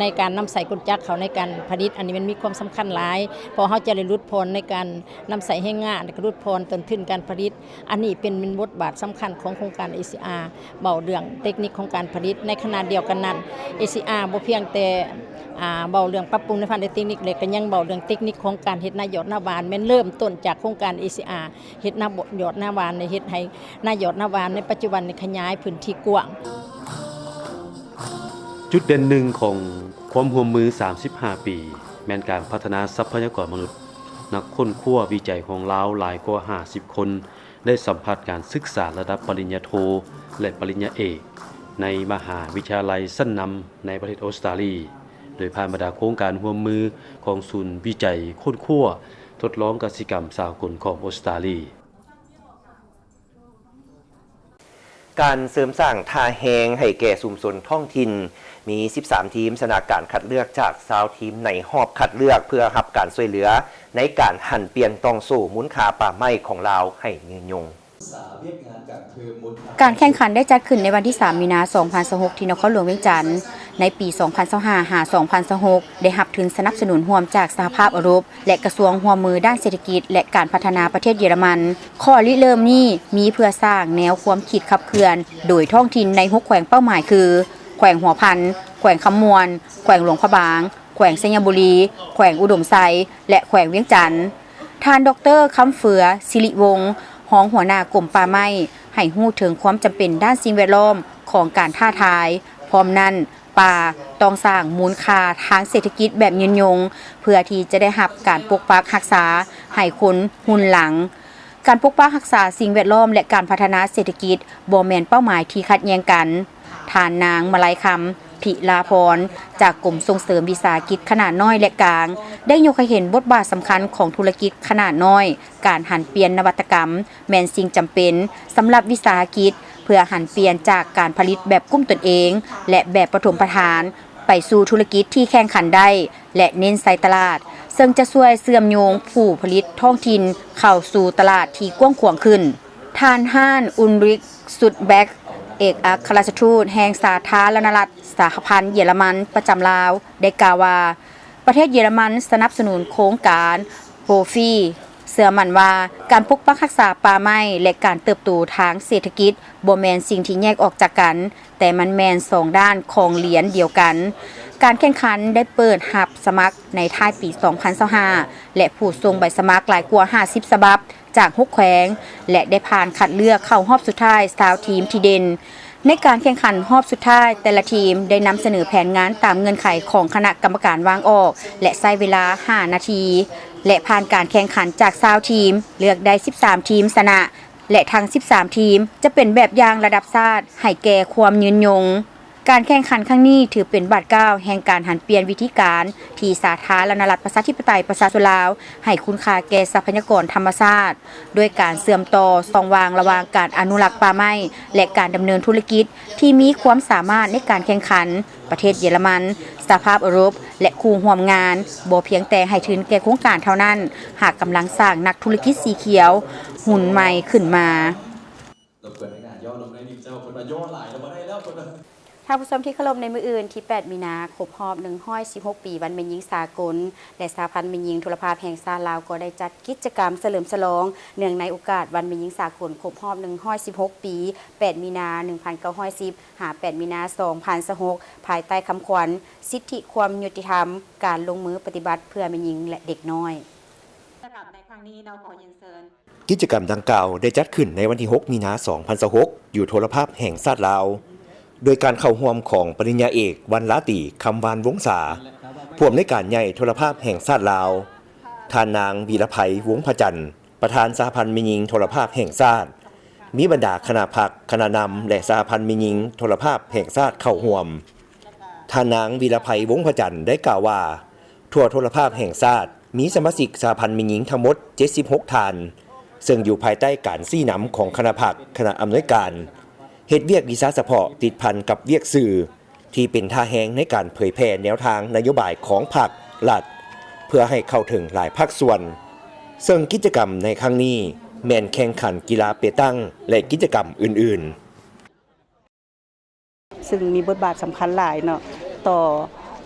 ໃນການນຳໃຊ້ກົນຈັກເຂົ້າໃນການຜະລິດ. ອັນນີ້ມັນມີຄວາມສຳຄັນຫຼາຍ ເພາະເຮົາຈະໄດ້ຫຼຸດຜ່ອນໃນການນຳໃຊ້ແຮງງານ ແລ້ວກະຫຼຸດຜ່ອນຕົ້ນທຶນການຜະລິດ. ອັນນີ້ເປັນ ເປັນບົດບາດສຳຄັນຂອງໂຄງການເອຊີອາ ເວົ້າເລື່ອງເຕັກນິກຂອງການຜະລິດ. ໃນຂະນະດຽວກັນນັ້ນ ເອຊີອາບໍ່ພຽງແຕ່ ອາ ເວົ້າເລື່ອງປັບປຸງໃນພາກເຕັກນິກ ແລະ ກະຍັງເວົ້າເລື່ອງເຕັກນິກຂອງການເຮັດນາຍອດນາຫວານ ແມ່ນເລີ່ມຕົ້ນຈາກໂຄງການເອຊີອາ ເຮັດນາຍອດນາຫວານ ໄດ້ເຮັດໃຫ້ນາຍອດນາຫວານໃນປັດຈຸບັນນີ້ຂະຫຍາຍພື້ນທີ່ກວ້າງ. ຈຸດເດັ່ນໜຶ່ງຂອງຄວາມຮ່ວມມືສາມສິບຫ້າປີ ແມ່ນການພັດທະນາຊັບພະຍາກອນມະນຸດ. ນັກຄົ້ນຄວ້າວິໄຈຂອງລາວຫຼາຍກວ່າຫ້າສິບຄົນ ໄດ້ສຳຜັດການສຶກສາລະດັບປະລິນຍາໂທ ແລະ ປະລິນຍາເອກ ໃນມະຫາວິທະຍາໄລຊັ້ນນຳໃນປະເທດອົດສະຕາລີ ໂດຍຜ່ານບັນດາໂຄງການຮ່ວມມືຂອງສູນວິໄຈຄົ້ນຄວ້າທົດລອງກະສິກຳສາກົນຂອງອົດສະຕາລີ. ການເສີມສ້າງທ່າແຮງໃຫ້ແກ່ຊຸມຊົນທ້ອງຖິ່ນ, ມີສິບສາມທີມຊະນະການຄັດເລືອກຈາກຊາວທີມໃນຮອບຄັດເລືອກ ເພື່ອຮັບການຊ່ວຍເຫຼືອໃນການຫັນປ່ຽນຕ່ອງໂສ້ມູນຄ່າປ່າໄມ້ຂອງລາວໃຫ້ຍືນຍົງ. ການແຂ່ງຂັນໄດ້ຈັດຂຶ້ນໃນວັນທີສາມ ມີນາ ສອງພັນຊາວຫົກ ທີ່ນະຄອນຫຼວງວຽງຈັນ. ໃນປີສອງພັນຊາວຫ້າ ຫາ ສອງພັນຊາວຫົກ ໄດ້ຮັບທຶນສະໜັບສະໜູນຮ່ວມຈາກສະຫະພາບເອີຣົບ ແລະ ກະຊວງຮ່ວມມືດ້ານເສດຖະກິດ ແລະ ການພັດທະນາປະເທດເຢຍລະມັນ. ຂໍ້ລິເລີ່ມນີ້ມີເພື່ອສ້າງແນວຄວາມຄິດຂັບເຄື່ອນໂດຍທ້ອງຖິ່ນໃນຫົກແຂວງເປົ້າໝາຍຄື ແຂວງຫົວພັນ, ແຂວງຄຳມ່ວນ, ແຂວງຫຼວງພະບາງ, ແຂວງໄຊຍະບູລີ, ແຂວງອຸດົມໄຊ ແລະ ແຂວງວຽງຈັນ. ທ່ານ ດອກເຕີ ຄຳເຟືອ ສິລິວົງ ຮອງຫົວໜ້າກົມປ່າໄມ້ ໃຫ້ຮູ້ເຖິງຄວາມຈຳເປັນດ້ານສິ່ງແວດລ້ອມຂອງການທ້າທາຍ. ພ້ອມນັ້ນ, ປ່າຕ້ອງສ້າງມູນຄ່າທາງເສດຖະກິດແບບຍືນຍົງ ເພື່ອທີ່ຈະໄດ້ຮັບການປົກປັກຮັກສາໃຫ້ຄົນຮຸ່ນຫຼັງ. ການປົກປັກຮັກສາສິ່ງແວດລ້ອມ ແລະ ການພັດທະນາເສດຖະກິດບໍ່ແມ່ນເປົ້າໝາຍທີ່ຂັດແຍ່ງກັນ. ທ່ານນາງ ມະໄລຄຳ ພິລາພອນ ຈາກກົມສົ່ງເສີມວິສາຫະກິດຂະໜາດນ້ອຍ ແລະ ກາງ ໄດ້ຍົກໃຫ້ເຫັນບົດບາດສຳຄັນຂອງທຸລະກິດຂະໜາດນ້ອຍ, ການຫັນປ່ຽນນະວັດຕະກຳແມ່ນສິ່ງຈຳເປັນສຳລັບວິສາຫະກິດ ເພື່ອຫັນປ່ຽນຈາກການຜະລິດແບບກຸ້ມຕົນເອງ ແລະ ແບບປະຖົມປະຖານ ໄປສູ່ທຸລະກິດທີ່ແຂ່ງຂັນໄດ້ ແລະ ເນັ້ນໃສ່ຕະຫຼາດ, ເຊິ່ງຈະຊ່ວຍເຊື່ອມໂຍງຜູ້ຜະລິດທ້ອງຖິ່ນເຂົ້າສູ່ຕະຫຼາດທີ່ກວ້າງຂວາງຂຶ້ນ. ທ່ານ ຮານ ອຸນຣິກ ຊຸດແບັກ ເອກອັກຄະລັດຖະທູດແຫ່ງສາທາລະນະລັດສະຫະພັນເຢຍລະມັນປະຈຳລາວ ໄດ້ກ່າວວ່າ ປະເທດເຢຍລະມັນສະໜັບສະໜູນໂຄງການໂປຟີ ເຊື່ອໝັ້ນວ່າການປົກປັກຮັກສາປ່າໄມ້ ແລະ ການເຕີບໂຕທາງເສດຖະກິດບໍ່ແມ່ນສິ່ງທີ່ແຍກອອກຈາກກັນ, ແຕ່ມັນແມ່ນສອງດ້ານຂອງຫຼຽນດຽວກັນ. ການແຂ່ງຂັນໄດ້ເປີດຮັບສະໝັກໃນທ້າຍປີສອງພັນຊາວຫ້າ ແລະ ຜູ້ສົ່ງໃບສະໝັກຫຼາຍກວ່າຫ້າສິບສະບັບຈາກຫົກແຂວງ ແລະ ໄດ້ຜ່ານຄັດເລືອກເຂົ້າຮອບສຸດທ້າຍຊາວທີມທີ່ເດັ່ນ. ໃນການແຂ່ງຂັນຮອບສຸດທ້າຍ, ແຕ່ລະທີມໄດ້ນຳສະເໜີແຜນງານຕາມເງື່ອນໄຂຂອງຄະນະກຳມະການວາງອອກ ແລະ ໃຊ້ເວລາຫ້ານາທີ ແລະ ຜ່ານການແຂ່ງຂັນຈາກຊາວທີມ, ເລືອກໄດ້ສິບສາມທີມຊະນະ ແລະ ທັງສິບສາມທີມຈະເປັນແບບຢ່າງລະດັບຊາດໃຫ້ແກ່ຄວາມຍືນຍົງ. ການແຂ່ງຂັນຄັ້ງນີ້ຖືເປັນບາດກ້າວແຫ່ງການຫັນປ່ຽນວິທີການທີ່ສາທາລະນະລັດປະຊາທິປະໄຕປະຊາຊົນລາວໃຫ້ຄຸນຄ່າແກ່ຊັບພະຍາກອນທຳມະຊາດ, ດ້ວຍການເຊື່ອມຕໍ່ຊ່ອງວ່າງລະຫວ່າງການອະນຸລັກປ່າໄມ້ ແລະ ການດຳເນີນທຸລະກິດທີ່ມີຄວາມສາມາດໃນການແຂ່ງຂັນ. ປະເທດເຢຍລະມັນ, ສະຫະພາບເອີຣົບ ແລະ ຄູ່ຮ່ວມງານ ບໍ່ພຽງແຕ່ໃຫ້ທຶນແກ່ໂຄງການເທົ່ານັ້ນ, ຫາກກຳລັງສ້າງນັກທຸລະກິດສີຂຽວຮຸ່ນໃໝ່ຂຶ້ນມາ. ລົບກວນໃນການຍໍລົງໜ້ອຍໜຶ່ງເຈົ້າ, ເພິ່ນວ່າຍໍຫຼາຍແລ້ວບໍ່ໄດ້ແລ້ວ ເພິ່ນວ່າ. ທ່ານຜູ້ຊົມທີ່ເຄົາລົບ, ໃນມື້ອື່ນທີແປດມີນາ ຄົບຮອບໜຶ່ງຮ້ອຍສິບຫົກປີວັນແມ່ຍິງສາກົນ ແລະ ສະຫະພັນແມ່ຍິງໂທລະພາບແຫ່ງຊາດລາວ ກໍໄດ້ຈັດກິດຈະກຳສະເຫຼີມສະຫຼອງ ເນື່ອງໃນໂອກາດວັນແມ່ຍິງສາກົນຄົບຮອບໜຶ່ງຮ້ອຍສິບຫົກປີ ແປດມີນາໜຶ່ງພັນເກົ້າຮ້ອຍສິບ ຫາ ແປດມີນາສອງພັນຊາວຫົກ ພາຍໃຕ້ຄຳຂວັນ ສິດທິຄວາມຍຸຕິທຳ, ການລົງມືປະຕິບັດເພື່ອແມ່ຍິງ ແລະ ເດັກນ້ອຍ. ສຳລັບໃນຄັ້ງນີ້ເນາະ ຂໍຮຽນເຊີນ. ກິດຈະກຳດັ່ງກ່າວໄດ້ຈັດຂຶ້ນໃນວັນທີຫົກມີນາສອງພັນຊາວຫົກ ຢູ່ໂທລະພາບແຫ່ງຊາດລາວ ໂດຍການເຂົ້າຮ່ວມຂອງປະລິນຍາເອກ ວັນລາຕີ ຄຳວານວົງສາ ຜູ້ອຳນວຍການໃຫຍ່ໂທລະພາບແຫ່ງຊາດລາວ, ທ່ານນາງ ວີລະໄພ ວົງພະຈັນ ປະທານສະຫະພັນແມ່ຍິງໂທລະພາບແຫ່ງຊາດ, ມີບັນດາຄະນະພັກ, ຄະນະນຳ ແລະ ສະຫະພັນແມ່ຍິງໂທລະພາບແຫ່ງຊາດເຂົ້າຮ່ວມ. ທ່ານນາງ ວີລະໄພ ວົງພະຈັນ ໄດ້ກ່າວວ່າ ທົ່ວໂທລະພາບແຫ່ງຊາດ ມີສະມາຊິກສະຫະພັນແມ່ຍິງທັງໝົດເຈັດສິບຫົກທ່ານ, ເຊິ່ງຢູ່ພາຍໃຕ້ການຊີ້ນຳຂອງຄະນະພັກ, ຄະນະອຳນວຍການ, ເຮັດວຽກວິຊາສະເພາະຕິດພັນກັບວຽກສື່ ທີ່ເປັນທ່າແຮງໃນການເຜີຍແຜ່ແນວທາງນະໂຍບາຍຂອງພັກ, ລັດ ເພື່ອໃຫ້ເຂົ້າເຖິງຫຼາຍພາກສ່ວນ, ເຊິ່ງກິດຈະກຳໃນຄັ້ງນີ້ແມ່ນແຂ່ງຂັນກິລາເປຕັງ ແລະ ກິດຈະກຳອື່ນໆ. ຊຶ່ງມີບົດບາດສຳຄັນຫຼາຍເນາະ ຕໍ່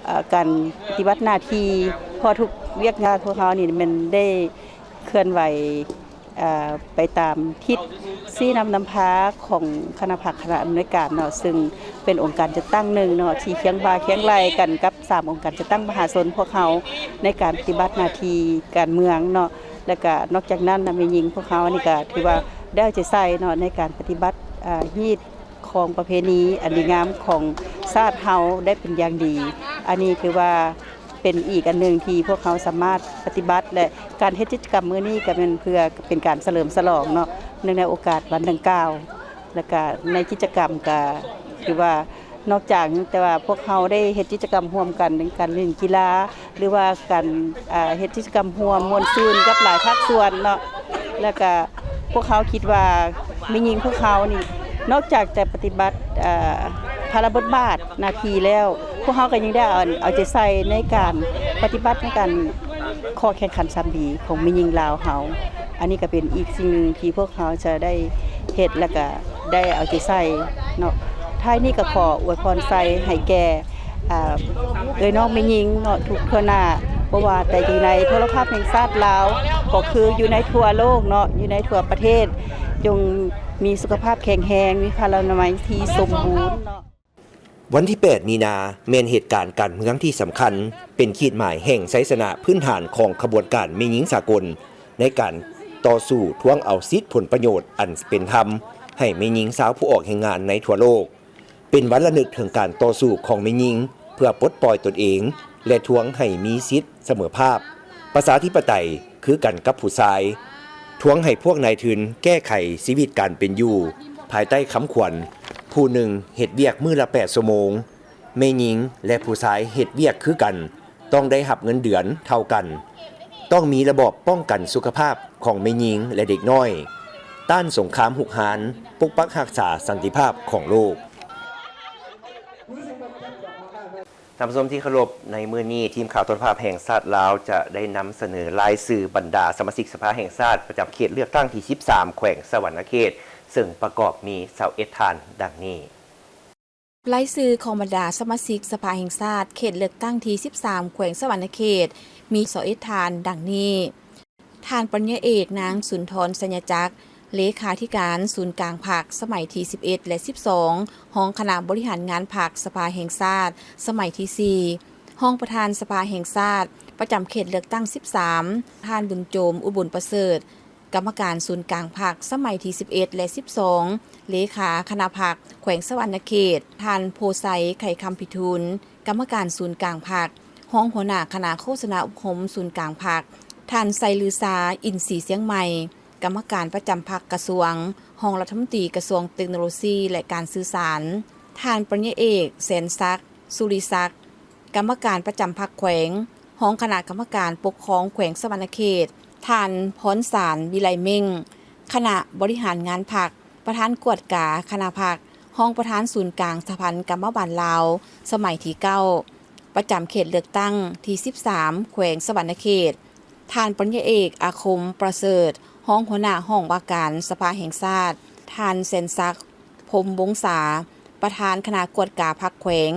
ເອີ ການປະຕິບັດໜ້າທີ່, ເພາະທຸກວຽກງານພວກເຮົານີ້ແມ່ນໄດ້ເຄື່ອນໄຫວ ເອີ ໄປຕາມທິດຊີ້ນຳນຳພາຂອງຄະນະພັກຄະນະອຳນວຍການເນາະ, ຊຶ່ງເປັນອົງການຈັດຕັ້ງໜຶ່ງເນາະ ທີ່ຄຽງບ່າຄຽງໄຫຼ່ກັນກັບສາມອົງການຈັດຕັ້ງມະຫາຊົນພວກເຮົາ ໃນການປະຕິບັດໜ້າທີ່ການເມືອງເນາະ. ແລະກະນອກຈາກນັ້ນນະ ແມ່ຍິງພວກເຮົານີ້ກະຖືວ່າໄດ້ເອົາໃຈໃສ່ເນາະ ໃນການປະຕິບັດ ເອີ ຮີດ ຂອງປະເພນີອັນດີງາມຂອງຊາດເຮົາໄດ້ເປັນຢ່າງດີ. ອັນນີ້ຖືວ່າເປັນອີກອັນໜຶ່ງທີ່ພວກເຮົາສາມາດປະຕິບັດ ແລະ ການເຮັດກິດຈະກຳມື້ນີ້ກໍແມ່ນເພື່ອເປັນການສະເຫຼີມສະຫຼອງເນາະ ເນື່ອງໃນໂອກາດວັນດັ່ງກ່າວ. ແລະກະໃນກິດຈະກຳກໍຖືວ່າ ນອກຈາກແຕ່ວ່າພວກເຮົາໄດ້ເຮັດກິດຈະກຳຮ່ວມກັນ ເປັນການຫຼິ້ນກິລາ ຫຼືວ່າການ ເອີ ເຮັດກິດຈະກຳຮ່ວມມ່ວນຊື່ນກັບຫຼາຍພາກສ່ວນເນາະ, ແລ້ວກະພວກເຮົາຄິດວ່າແມ່ຍິງພວກເຮົານີ້ ນອກຈາກແຕ່ປະຕິບັດ ເອີ ພາລະບົດບາດໜ້າທີ່ແລ້ວ, ພວກເຮົາກໍຍັງໄດ້ເອົາ ເອົາໃຈໃສ່ໃນການປະຕິບັດໃນການຂໍ້ແຂ່ງຂັນສາມບີຂອງແມ່ຍິງລາວເຮົາ. ອັນນີ້ກໍເປັນອີກສິ່ງໜຶ່ງທີ່ພວກເຮົາຈະໄດ້ເຮັດ ແລະກະໄດ້ເອົາໃຈໃສ່ເນາະ. ທ້າຍນີ້ກໍຂໍອວຍພອນໄຊໃຫ້ແກ່ ອ່າ ເອື້ອຍນ້ອງແມ່ຍິງເນາະ ທຸກທົ່ວໜ້າ, ບໍ່ວ່າແຕ່ຢູ່ໃນໂທລະພາບແຫ່ງຊາດລາວ ກໍຄືຢູ່ໃນທົ່ວໂລກເນາະ ຢູ່ໃນທົ່ວປະເທດ ຈົ່ງມີສຸຂະພາບແຂງແຮງ, ມີພະລານາໄມທີ່ສົມບູນເນາະ. ວັນທີແປດມີນາ ແມ່ນເຫດການການເມືອງທີ່ສຳຄັນ, ເປັນຂີດໝາຍແຫ່ງໄຊຊະນະພື້ນຖານຂອງຂະບວນການແມ່ຍິງສາກົນ ໃນການຕໍ່ສູ້ທວງເອົາສິດຜົນປະໂຫຍດອັນເປັນທຳໃຫ້ແມ່ຍິງຊາວຜູ້ອອກແຮງງານໃນທົ່ວໂລກ. ເປັນວັນລະນຶກເຖິງການຕໍ່ສູ້ຂອງແມ່ຍິງເພື່ອປົດປ່ອຍຕົນເອງ ແລະ ທວງໃຫ້ມີສິດສະເໝີພາບ ປະຊາທິປະໄຕຄືກັນກັບຜູ້ຊາຍ, ທວງໃຫ້ພວກນາຍທຶນແກ້ໄຂຊີວິດການເປັນຢູ່ພາຍໃຕ້ຄຳຂວັນ ຜູ້ໜຶ່ງເຮັດວຽກມື້ລະແປດຊົ່ວໂມງ, ແມ່ຍິງ ແລະ ຜູ້ຊາຍເຮັດວຽກຄືກັນ ຕ້ອງໄດ້ຮັບເງິນເດືອນເທົ່າກັນ, ຕ້ອງມີລະບອບປ້ອງກັນສຸຂະພາບຂອງແມ່ຍິງ ແລະ ເດັກນ້ອຍ, ຕ້ານສົງຄາມຮຸກຮານ, ປົກປັກຮັກສາສັນຕິພາບຂອງໂລກ. ທ່ານຜູ້ຊົມທີ່ເຄົາລົບ, ໃນມື້ນີ້ ທີມຂ່າວໂທລະພາບແຫ່ງຊາດລາວ ຈະໄດ້ນຳສະເໜີລາຍຊື່ບັນດາສະມາຊິກສະພາແຫ່ງຊາດ ປະຈຳເຂດເລືອກຕັ້ງທີສິບສາມ ແຂວງສະຫວັນນະເຂດ, ເຊິ່ງປະກອບມີຊາວເອັດທ່ານດັ່ງນີ້. ລາຍຊື່ຂອງບັນດາສະມາຊິກສະພາແຫ່ງຊາດ ເຂດເລືອກຕັ້ງທີສິບສາມ ແຂວງສະຫວັນນະເຂດ ມີຊາວເອັດທ່ານດັ່ງນີ້: ທ່ານປະລິນຍາເອກ ນາງ ສຸນທອນ ໄຊຍະຈັກ, ເລຂາທິການສູນກາງພັກ ສະໄໝທີສິບເອັດ ແລະ ສິບສອງ, ຮອງຄະນະບໍລິຫານງານພັກສະພາແຫ່ງຊາດ ສະໄໝທີສີ່, ຮອງປະທານສະພາແຫ່ງຊາດ ປະຈຳເຂດເລືອກຕັ້ງສິບສາມ, ທ່ານ ບຸນໂຈມ ອຸບົນປະເສີດ, ກຳມະການສູນກາງພັກ ສະໄໝທີສິບເອັດ ແລະ ສິບສອງ, ເລຂາຄະນະພັກແຂວງສະຫວັນນະເຂດ, ທ່ານ ໂພໄຊ ໄຂຄຳພິທູນ, ກຳມະການສູນກາງພັກ, ຮອງຫົວໜ້າຄະນະໂຄສະນາອົບຮົມສູນກາງພັກ, ທ່ານ ໄຊລືຊາ ອິນສີຊຽງໃໝ່, ກຳມະການປະຈຳພັກກະຊວງ, ຮອງລັດຖະມົນຕີກະຊວງເຕັກໂນໂລຊີ ແລະ ການສື່ສານ, ທ່ານປະລິນຍາເອກ ແສນສັກ ສຸລິສັກ, ກຳມະການປະຈຳພັກແຂວງ, ຮອງຄະນະກຳມະການປົກຄອງແຂວງສະຫວັນນະເຂດ, ທ່ານ ພອນສານ ວິໄລເມັ່ງ, ຄະນະບໍລິຫານງານພັກ, ປະທານກວດກາຄະນະພັກ, ຮອງປະທານສູນກາງສະຫະພັນກຳມະບານລາວ ສະໄໝທີເກົ້າ, ປະຈຳເຂດເລືອກຕັ້ງທີສິບສາມ ແຂວງສະຫວັນນະເຂດ, ທ່ານປະລິນຍາເອກ ອາຄົມ ປະເສີດ, ຮອງຫົວໜ້າຫ້ອງວ່າການສະພາແຫ່ງຊາດ, ທ່ານ ແສນສັກ ພົມວົງສາ, ປະທານຄະນະກວດກາພັກແຂວງ,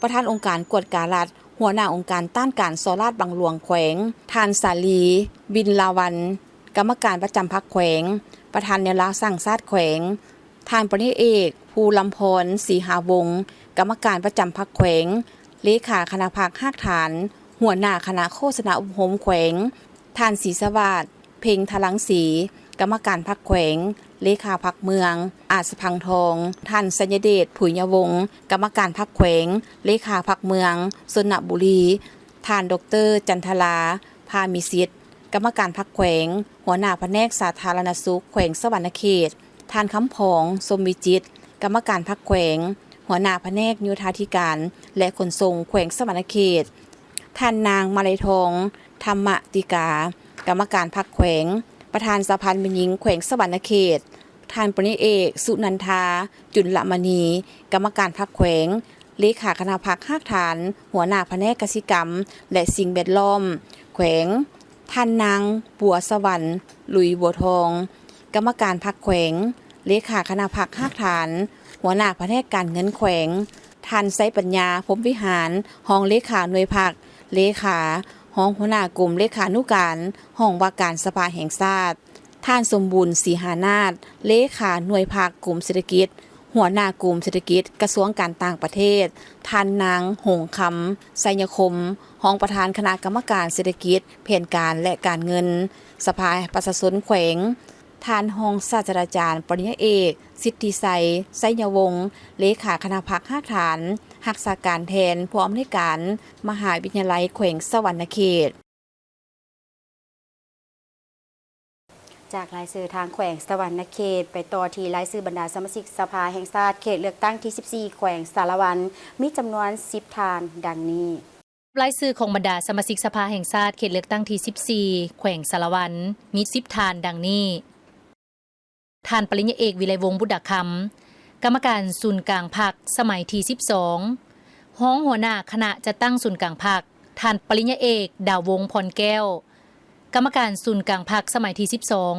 ປະທານອົງການກວດກາລັດ, ຫົວໜ້າອົງການຕ້ານການສໍ້ລາດບັງຫຼວງແຂວງ, ທ່ານ ສາລີ ບິນລາວັນ, ກຳມະການປະຈຳພັກແຂວງ, ປະທານແນວລາວສ້າງຊາດແຂວງ, ທ່ານປະລິນຍາເອກ ພູລຳພອນ ສີຫາວົງ, ກຳມະການປະຈຳພັກແຂວງ, ເລຂາຄະນະພັກຮາກຖານ, ຫົວໜ້າຄະນະໂຄສະນາອົບຮົມແຂວງ, ທ່ານ ສີສະຫວາດ ເພັງທະລັງສີ, ກຳມະການພັກແຂວງ, ເລຂາພັກເມືອງ, ອາດສະພັງທອງ, ທ່ານ ໄຊຍະເດດ ຜຸຍຍະວົງ, ກຳມະການພັກແຂວງ, ເລຂາພັກເມືອງຊົນນະບູລີ, ທ່ານ ດອກເຕີ ຈັນທະລາ ພາມີສິດ, ກຳມະການພັກແຂວງ, ຫົວໜ້າພະແນກສາທາລະນະສຸກແຂວງສະຫວັນນະເຂດ, ທ່ານ ຄຳຜອງ ຊົມວິຈິດ, ກຳມະການພັກແຂວງ, ຫົວໜ້າພະແນກໂຍທາທິການ ແລະ ຂົນສົ່ງແຂວງສະຫວັນນະເຂດ, ທ່ານນາງ ມາໄລທອງ ທຳມະຕິກາ, ກຳມະການພັກແຂວງ, ປະທານສະຫະພັນແມ່ຍິງແຂວງສະຫວັນນະເຂດ, ທ່ານປະລິນຍາເອກ ສຸນັນທາ ຈຸນລະມະນີ, ກຳມະການພັກແຂວງ, ເລຂາຄະນະພັກຮາກຖານ, ຫົວໜ້າພະແນກກະສິກຳ ແລະ ສິ່ງແວດລ້ອມແຂວງ, ທ່ານນາງ ບົວສະຫວັນ ລຸຍບົວທອງ, ກຳມະການພັກແຂວງ, ເລຂາຄະນະພັກຮາກຖານ, ຫົວໜ້າພະແນກການເງິນແຂວງ, ທ່ານ ໄຊປັນຍາ ພົມວິຫານ, ຮອງເລຂາໜ່ວຍພັກ, ເລຂາ, ຮອງຫົວໜ້າກົມເລຂານຸການຫ້ອງວ່າການສະພາແຫ່ງຊາດ, ທ່ານ ສົມບູນ ສີຫານາດ, ເລຂາໜ່ວຍພັກກົມເສດຖະກິດ, ຫົວໜ້າກົມເສດຖະກິດ ກະຊວງການຕ່າງປະເທດ, ທ່ານນາງ ຫົງຄຳ ໄຊຍະຄົມ, ຮອງປະທານຄະນະກຳມະການເສດຖະກິດ, ແຜນການ ແລະ ການເງິນ ສະພາປະຊາຊົນແຂວງ, ທ່ານຮອງສາດສະດາຈານ ປະລິນຍາເອກ ສິດທິໄຊ ໄຊຍະວົງ, ເລຂາຄະນະພັກຮາກຖານ, ຮັກສາການແທນຜູ້ອຳນວຍການມະຫາວິທະຍາໄລແຂວງສະຫວັນນະເຂດ. ຈາກລາຍຊື່ທາງແຂວງສະຫວັນນະເຂດ ໄປຕໍ່ທີ່ລາຍຊື່ບັນດາສະມາຊິກສະພາແຫ່ງຊາດເຂດເລືອກຕັ້ງທີສິບສີ່ ແຂວງສາລະວັນ ມີຈຳນວນສິບທ່ານ ດັ່ງນີ້. ລາຍຊື່ຂອງບັນດາສະມາຊິກສະພາແຫ່ງຊາດເຂດເລືອກຕັ້ງທີສິບສີ່ ແຂວງສາລະວັນ ມີສິບທ່ານ ດັ່ງນີ້: ທ່ານປະລິນຍາເອກ ວິໄລວົງ ບຸດດາຄຳ, ກຳມະການສູນກາງພັກ ສະໄໝທີສິບສອງ, ຮອງຫົວໜ້າຄະນະຈັດຕັ້ງສູນກາງພັກ, ທ່ານປະລິນຍາເອກ ດາວວົງ ພອນແກ້ວ, ກຳມະການສູນກາງພັກສະໄໝທີສິບສອງ,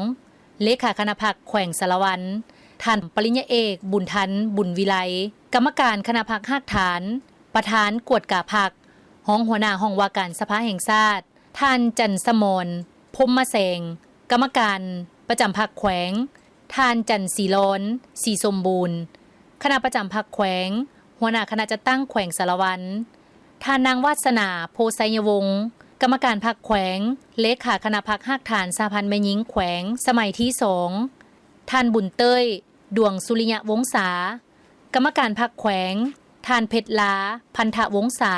ເລຂາຄະນະພັກແຂວງສາລະວັນ, ທ່ານປະລິນຍາເອກ ບຸນທັນ ບຸນວິໄລ, ກຳມະການຄະນະພັກຮາກຖານ, ປະທານກວດກາພັກ, ຮອງຫົວໜ້າຫ້ອງວ່າການສະພາແຫ່ງຊາດ, ທ່ານ ຈັນສະໝອນ ພົມມະແສງ, ກຳມະການປະຈຳພັກແຂວງ, ທ່ານ ຈັນສີລອນ ສີສົມບູນ, ຄະນະປະຈຳພັກແຂວງ, ຫົວໜ້າຄະນະຈັດຕັ້ງແຂວງສາລະວັນ, ທ່ານນາງ ວາດສະໜາ ໂພໄຊຍະວົງ, ກຳມະການພັກແຂວງ, ເລຂາຄະນະພັກຮາກຖານສະຫະພັນແມ່ຍິງແຂວງສະໄໝທີສອງ, ທ່ານ ບຸນເຕີຍ ດວງສຸລິຍະວົງສາ, ກຳມະການພັກແຂວງ, ທ່ານ ເພັດລາ ພັນທະວົງສາ,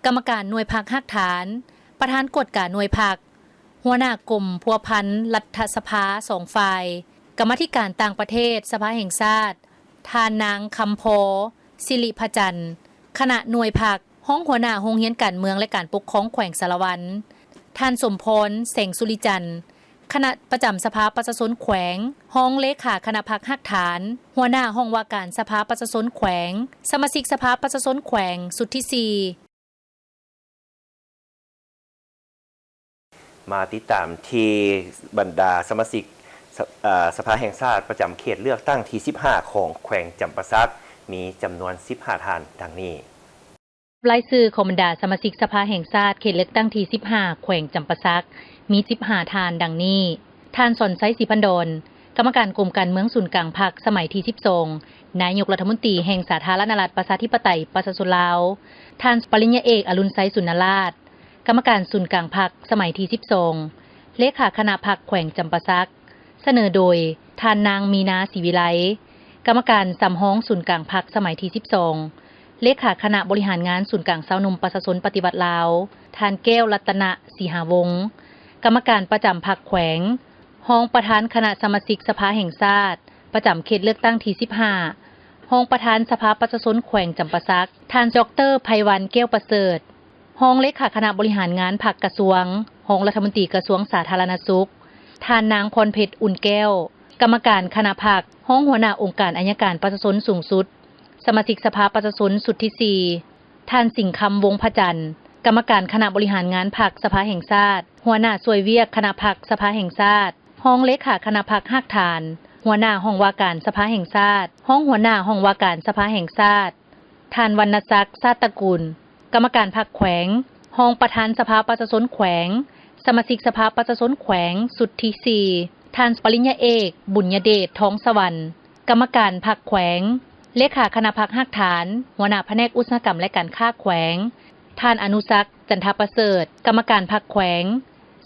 ກຳມະການໜ່ວຍພັກຮາກຖານ, ປະທານກວດກາໜ່ວຍພັກ, ຫົວໜ້າກົມພົວພັນລັດຖະສະພາສອງຝ່າຍ, ກຳມາທິການຕ່າງປະເທດສະພາແຫ່ງຊາດ, ທ່ານນາງ ຄຳພໍ ສິລິພະຈັນ, ຄະນະໜ່ວຍພັກ, ຮອງຫົວໜ້າໂຮງຮຽນການເມືອງ ແລະ ການປົກຄອງແຂວງສາລະວັນ, ທ່ານ ສົມພອນ ແສງສຸລິຈັນ, ຄະນະປະຈຳສະພາປະຊາຊົນແຂວງ, ຮອງເລຂາຄະນະພັກຮາກຖານ, ຫົວໜ້າຫ້ອງວ່າການສະພາປະຊາຊົນແຂວງ, ສະມາຊິກສະພາປະຊາຊົນແຂວງຊຸດທີສີ່. ມາຕິດຕາມທີ່ບັນດາສະມາຊິກ ສະ ເອີ ສະພາແຫ່ງຊາດປະຈຳເຂດເລືອກຕັ້ງທີສິບຫ້າຂອງແຂວງຈຳປາສັກ ມີຈຳນວນສິບຫ້າທ່ານ ດັ່ງນີ້. ລາຍຊື່ຂອງບັນດາສະມາຊິກສະພາແຫ່ງຊາດເຂດເລືອກຕັ້ງທີສິບຫ້າ ແຂວງຈຳປາສັກ ມີສິບຫ້າທ່ານ ດັ່ງນີ້: ທ່ານ ສອນໄຊ ສີພັນດອນ, ກຳມະການກົມການເມືອງສູນກາງພັກສະໄໝທີສິບສອງ, ນາຍົກລັດຖະມົນຕີແຫ່ງສາທາລະນະລັດປະຊາທິປະໄຕປະຊາຊົນລາວ, ທ່ານ ປະລິນຍາເອກ ອະລຸນໄຊ ສຸນນະລາດ, ກຳມະການສູນກາງພັກສະໄໝທີສິບສອງ, ເລຂາຄະນະພັກແຂວງຈຳປາສັກ, ສະເໜີໂດຍ ທ່ານນາງ ມີນາ ສີວິໄລ, ກຳມະການສຳຮອງສູນກາງພັກສະໄໝທີສິບສອງ, ເລຂາຄະນະບໍລິຫານງານສູນກາງຊາວໜຸ່ມປະຊາຊົນປະຕິວັດລາວ, ທ່ານ ແກ້ວ ລັດຕະນະ ສີຫາວົງ, ກຳມະການປະຈຳພັກແຂວງ, ຮອງປະທານຄະນະສະມາຊິກສະພາແຫ່ງຊາດ ປະຈຳເຂດເລືອກຕັ້ງທີສິບຫ້າ, ຮອງປະທານສະພາປະຊາຊົນແຂວງຈຳປາສັກ, ທ່ານ ດອກເຕີ ໄພວັນ ແກ້ວປະເສີດ, ຮອງເລຂາຄະນະບໍລິຫານງານພັກກະຊວງ, ຮອງລັດຖະມົນຕີກະຊວງສາທາລະນະສຸກ, ທ່ານນາງ ພອນເພັດ ອຸ່ນແກ້ວ, ກຳມະການຄະນະພັກ, ຮອງຫົວໜ້າອົງການໄອຍະການປະຊາຊົນສູງສຸດ, ສະມາຊິກສະພາປະຊາຊົນຊຸດທີສີ່, ທ່ານ ສິງຄຳ ວົງພະຈັນ, ກຳມະການຄະນະບໍລິຫານງານພັກສະພາແຫ່ງຊາດ, ຫົວໜ້າຊ່ວຍວຽກຄະນະພັກສະພາແຫ່ງຊາດ, ຮອງເລຂາຄະນະພັກຮາກຖານ, ຫົວໜ້າຫ້ອງວ່າການສະພາແຫ່ງຊາດ, ຮອງຫົວໜ້າຫ້ອງວ່າການສະພາແຫ່ງຊາດ, ທ່ານ ວັນນະສັກ ຊາດຕະກູນ, ກຳມະການພັກແຂວງ, ຮອງປະທານສະພາປະຊາຊົນແຂວງ, ສະມາຊິກສະພາປະຊາຊົນແຂວງຊຸດທີສີ່, ທ່ານ ປະລິນຍາເອກ ບຸນຍະເດດ ທອງສະຫວັນ, ກຳມະການພັກແຂວງ, ເລຂາຄະນະພັກຮາກຖານ, ຫົວໜ້າພະແນກອຸດສາຫະກຳ ແລະ ການຄ້າແຂວງ, ທ່ານ ອະນຸສັກ ຈັນທະປະເສີດ, ກຳມະການພັກແຂວງ,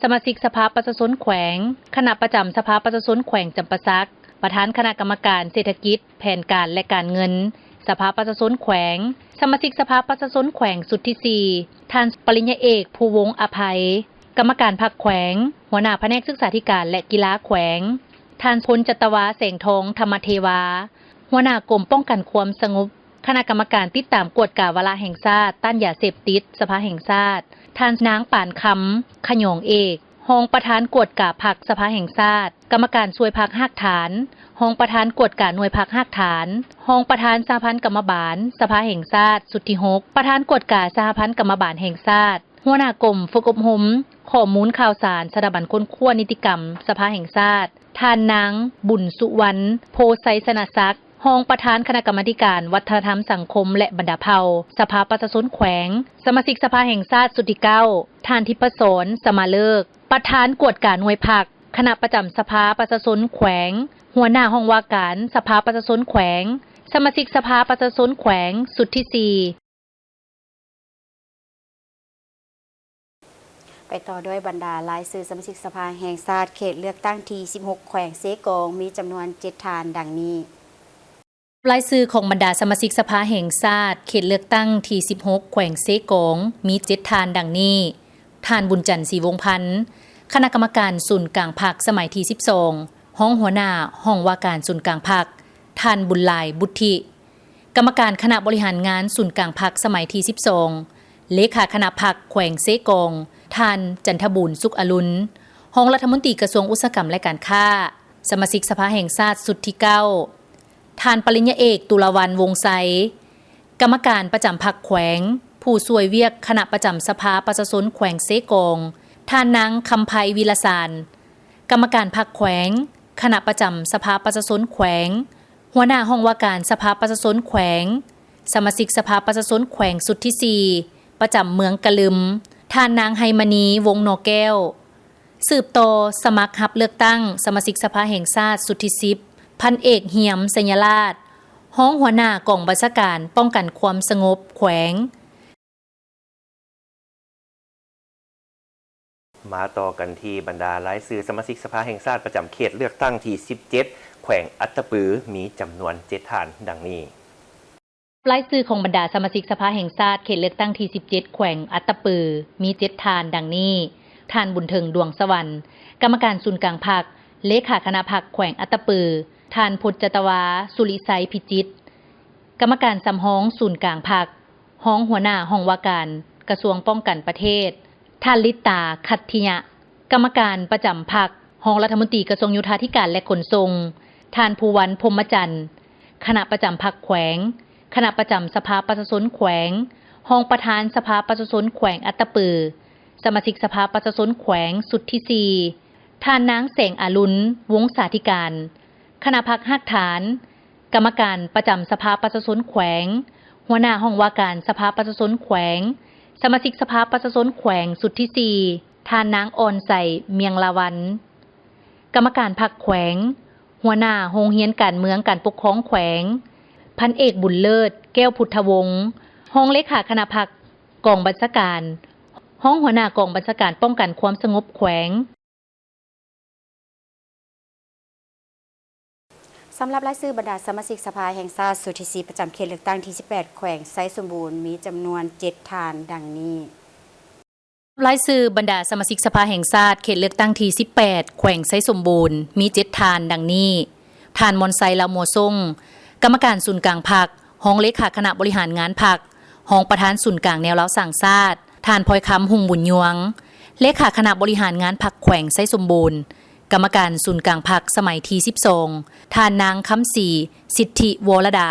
ສະມາຊິກສະພາປະຊາຊົນແຂວງ, ຄະນະປະຈຳສະພາປະຊາຊົນແຂວງຈຳປາສັກ, ປະທານຄະນະກຳມະການເສດຖະກິດ, ແຜນການ ແລະ ການເງິນ, ສະພາປະຊາຊົນແຂວງ, ສະມາຊິກສະພາປະຊາຊົນແຂວງຊຸດທີສີ່, ທ່ານ ປະລິນຍາເອກ ພູວົງ ອະໄພ, ກຳມະການພັກແຂວງ, ຫົວໜ້າພະແນກສຶກສາທິການ ແລະ ກິລາແຂວງ, ທ່ານ ພົນຈັດຕະວາ ແສງທອງ ທຳມະເທວາ, ຫົວໜ້າກົມປ້ອງກັນຄວາມສະຫງົບ, ຄະນະກຳມະການຕິດຕາມກວດກາວາລະແຫ່ງຊາດຕ້ານຢາເສບຕິດ ສະພາແຫ່ງຊາດ, ທ່ານ ນາງ ປານຄຳ ຂະຫຍອງເອກ, ຮອງປະທານກວດກາພັກສະພາແຫ່ງຊາດ, ກຳມະການຊ່ວຍພັກຮາກຖານ, ຮອງປະທານກວດກາໜ່ວຍພັກຮາກຖານ, ຮອງປະທານສະຫະພັນກຳມະບານສະພາແຫ່ງຊາດຊຸດທີຫົກ, ປະທານກວດກາສະຫະພັນກຳມະບານແຫ່ງຊາດ, ຫົວໜ້າກົມຝຶກອົບຮົມຂໍ້ມູນຂ່າວສານສະຖາບັນຄົ້ນຄວ້ານິຕິກຳສະພາແຫ່ງຊາດ, ທ່ານນາງ ບຸນສຸວັນ ໂພໄຊຊະນະສັກ, ຮອງປະທານຄະນະກຳມາທິການວັດທະນະທຳສັງຄົມ ແລະ ບັນດາເຜົ່າ ສະພາປະຊາຊົນແຂວງ, ສະມາຊິກສະພາແຫ່ງຊາດຊຸດທີເກົ້າ, ທ່ານ ທິບພະສອນ ສະມາເລີກ, ປະທານກວດກາໜ່ວຍພັກ, ຄະນະປະຈຳສະພາປະຊາຊົນແຂວງ, ຫົວໜ້າຫ້ອງວ່າການສະພາປະຊາຊົນແຂວງ, ສະມາຊິກສະພາປະຊາຊົນແຂວງຊຸດທີສີ່. ໄປຕໍ່ດ້ວຍບັນດາລາຍຊື່ສະມາຊິກສະພາແຫ່ງຊາດເຂດເລືອກຕັ້ງທີສິບຫົກ ແຂວງເຊກອງ ມີຈຳນວນເຈັດທ່ານດັ່ງນີ້. ລາຍຊື່ຂອງບັນດາສະມາຊິກສະພາແຫ່ງຊາດເຂດເລືອກຕັ້ງທີສິບຫົກ ແຂວງເຊກອງ ມີເຈັດທ່ານດັ່ງນີ້: ທ່ານ ບຸນຈັນ ສີວົງພັນ, ຄະນະກຳມະການສູນກາງພັກສະໄໝທີສິບສອງ, ຮອງຫົວໜ້າຫ້ອງວ່າການສູນກາງພັກ, ທ່ານ ບຸນຫຼາຍ ບຸດທິ, ກຳມະການຄະນະບໍລິຫານງານສູນກາງພັກສະໄໝທີສິບສອງ, ເລຂາຄະນະພັກແຂວງເຊກອງ, ທ່ານ ຈັນທະບູນ ສຸກອະລຸນ, ຮອງລັດຖະມົນຕີກະຊວງອຸດສາຫະກຳ ແລະ ການຄ້າ, ສະມາຊິກສະພາແຫ່ງຊາດຊຸດທີເກົ້າ, ທ່ານ ປະລິນຍາເອກ ຕຸລາວັນ ວົງໄຊ, ກຳມະການປະຈຳພັກແຂວງ, ຜູ້ຊ່ວຍວຽກຄະນະປະຈຳສະພາປະຊາຊົນແຂວງເຊກອງ, ທ່ານນາງ ຄຳໄພ ວິລະສານ ກຳມະການພັກແຂວງ, ຄະນະປະຈຳສະພາປະຊາຊົນແຂວງ, ຫົວໜ້າຫ້ອງວ່າການສະພາປະຊາຊົນແຂວງ, ສະມາຊິກສະພາປະຊາຊົນແຂວງຊຸດທີສີ່ ປະຈຳເມືອງກະລຶມ, ທ່ານນາງ ໄຮມະນີ ວົງໜໍແກ້ວ ສືບຕໍ່ສະໝັກຮັບເລືອກຕັ້ງສະມາຊິກສະພາແຫ່ງຊາດຊຸດທີສິບ, ພັນເອກ ຫຽມ ໄຊຍະລາດ ຮອງຫົວໜ້າກອງບັນຊາການປ້ອງກັນຄວາມສະຫງົບແຂວງ. ມາຕໍ່ກັນທີ່ບັນດາລາຍຊື່ສະມາຊິກສະພາແຫ່ງຊາດປະຈຳເຂດເລືອກຕັ້ງທີສິບເຈັດ ແຂວງອັດຕະປື ມີຈຳນວນເຈັດທ່ານ ດັ່ງນີ້. ລາຍຊື່ຂອງບັນດາສະມາຊິກສະພາແຫ່ງຊາດເຂດເລືອກຕັ້ງທີສິບເຈັດ ແຂວງອັດຕະປື ມີເຈັດທ່ານ ດັ່ງນີ້: ທ່ານ ບຸນເຖິງ ດວງສະຫວັນ ກຳມະການສູນກາງພັກ, ເລຂາຄະນະພັກແຂວງອັດຕະປື, ທ່ານ ພົດຈະຕະວາ ສຸລິໄຊພິຈິດ ກຳມະການສຳຮອງສູນກາງພັກ, ຮອງຫົວໜ້າຫ້ອງວ່າການກະຊວງປ້ອງກັນປະເທດ, ທ່ານ ລິດຕາ ຂັດທິຍະ ກຳມະການປະຈຳພັກ, ຮອງລັດຖະມົນຕີກະຊວງໂຍທາທິການ ແລະ ຂົນສົ່ງ, ທ່ານ ພູວັນ ພົມມະຈັນ ຄະນະປະຈຳພັກແຂວງ, ຄະນະປະຈຳສະພາປະຊາຊົນແຂວງ, ຮອງປະທານສະພາປະຊາຊົນແຂວງອັດຕະປື, ສະມາຊິກສະພາປະຊາຊົນແຂວງຊຸດທີສີ່, ທ່ານນາງ ແສງອາລຸນ ວົງສາທິການ ຄະນະພັກຮາກຖານ, ກຳມະການປະຈຳສະພາປະຊາຊົນແຂວງ, ຫົວໜ້າຫ້ອງວ່າການສະພາປະຊາຊົນແຂວງ, ສະມາຊິກສະພາປະຊາຊົນແຂວງຊຸດທີສີ່, ທ່ານນາງ ອ່ອນໃສ ມຽງລາວັນ ກຳມະການພັກແຂວງ, ຫົວໜ້າໂຮງຮຽນການເມືອງການປົກຄອງແຂວງ, ພັນເອກ ບຸນເລີດ ແກ້ວພຸດທະວົງ ຮອງເລຂາຄະນະພັກກອງບັນຊາການ, ຮອງຫົວໜ້າກອງບັນຊາການປ້ອງກັນຄວາມສະຫງົບແຂວງ. ສຳລັບລາຍຊື່ບັນດາສະມາຊິກສະພາແຫ່ງຊາດຊຸດທີສີ່ ປະຈຳເຂດເລືອກຕັ້ງທີສິບແປດ ແຂວງໄຊສົມບູນ ມີຈຳນວນເຈັດທ່ານ ດັ່ງນີ້. ລາຍຊື່ບັນດາສະມາຊິກສະພາແຫ່ງຊາດເຂດເລືອກຕັ້ງທີສິບແປດ ແຂວງໄຊສົມບູນ ມີເຈັດທ່ານ ດັ່ງນີ້: ທ່ານ ມອນໄຊ ລາວມົວຊົງ ກຳມະການສູນກາງພັກ, ຮອງເລຂາຄະນະບໍລິຫານງານພັກ, ຮອງປະທານສູນກາງແນວລາວສ້າງຊາດ, ທ່ານ ພອຍຄຳ ຮຸ່ງບຸນຍວງ ເລຂາຄະນະບໍລິຫານງານພັກແຂວງໄຊສົມບູນ, ກຳມະການສູນກາງພັກສະໄໝທີສິບສອງ ທ່ານນາງ ຄຳສີ ສິດທິວໍລະດາ,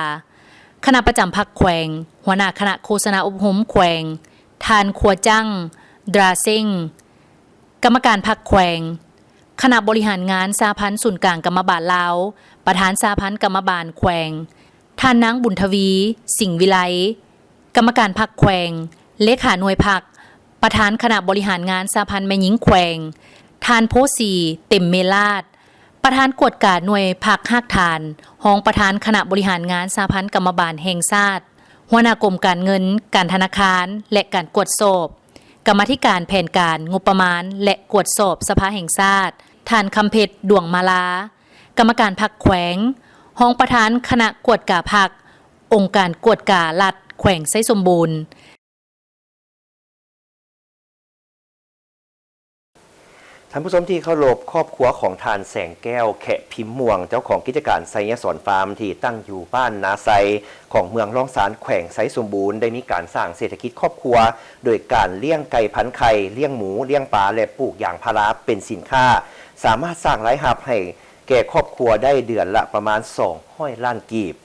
ຄະນະປະຈຳພັກແຂວງ, ຫົວໜ້າຄະນະໂຄສະນາອົບຮົມແຂວງ, ທ່ານ ຄົວຈັງ ດຣາເຊັງ, ກຳມະການພັກແຂວງ, ຄະນະບໍລິຫານງານສະຫະພັນສູນກາງກຳມະບານລາວ, ປະທານສະຫະພັນກຳມະບານແຂວງ, ທ່ານນາງ ບຸນທະວີ ສິງວິໄລ, ກຳມະການພັກແຂວງ, ເລຂາໜ່ວຍພັກ, ປະທານຄະນະບໍລິຫານງານສະຫະພັນແມ່ຍິງແຂວງ, ທ່ານ ໂພສີ ເຕັມເມລາດ, ປະທານກວດກາໜ່ວຍພັກຮາກຖານ, ຮອງປະທານຄະນະບໍລິຫານງານສະຫະພັນກຳມະບານແຫ່ງຊາດ, ຫົວໜ້າກົມການເງິນ, ການທະນາຄານ ແລະ ການກວດສອບ, ກຳມາທິການແຜນການ, ງົບປະມານ ແລະ ກວດສອບສະພາແຫ່ງຊາດ, ທ່ານ ຄຳເພັດ ດວງມາລາ, ກຳມະການພັກແຂວງ, ຮອງປະທານຄະນະກວດກາພັກ, ອົງການກວດກາລັດແຂວງໄຊສົມບູນ. ທ່ານຜູ້ຊົມທີ່ເຄົາລົບ, ຄອບຄົວຂອງທ່ານ ແສງແກ້ວ ແຂະພິມມ່ວງ ເຈົ້າຂອງກິດຈະການໄຊຍະສອນຟາມ ທີ່ຕັ້ງຢູ່ບ້ານນາໄຊ ຂອງເມືອງລ້ອງຊານ ແຂວງໄຊສົມບູນ ໄດ້ມີການສ້າງເສດຖະກິດຄອບຄົວ ໂດຍການລ້ຽງໄກ່ພັນໄຂ່, ລ້ຽງໝູ, ລ້ຽງປາ ແລະ ປູກຢາງພາລາເປັນສິນຄ້າ, ສາມາດສ້າງລາຍຮັບໃຫ້ແກ່ຄອບຄົວໄດ້ເດືອນລະປະມານສອງຮ້ອຍລ້ານກີບ.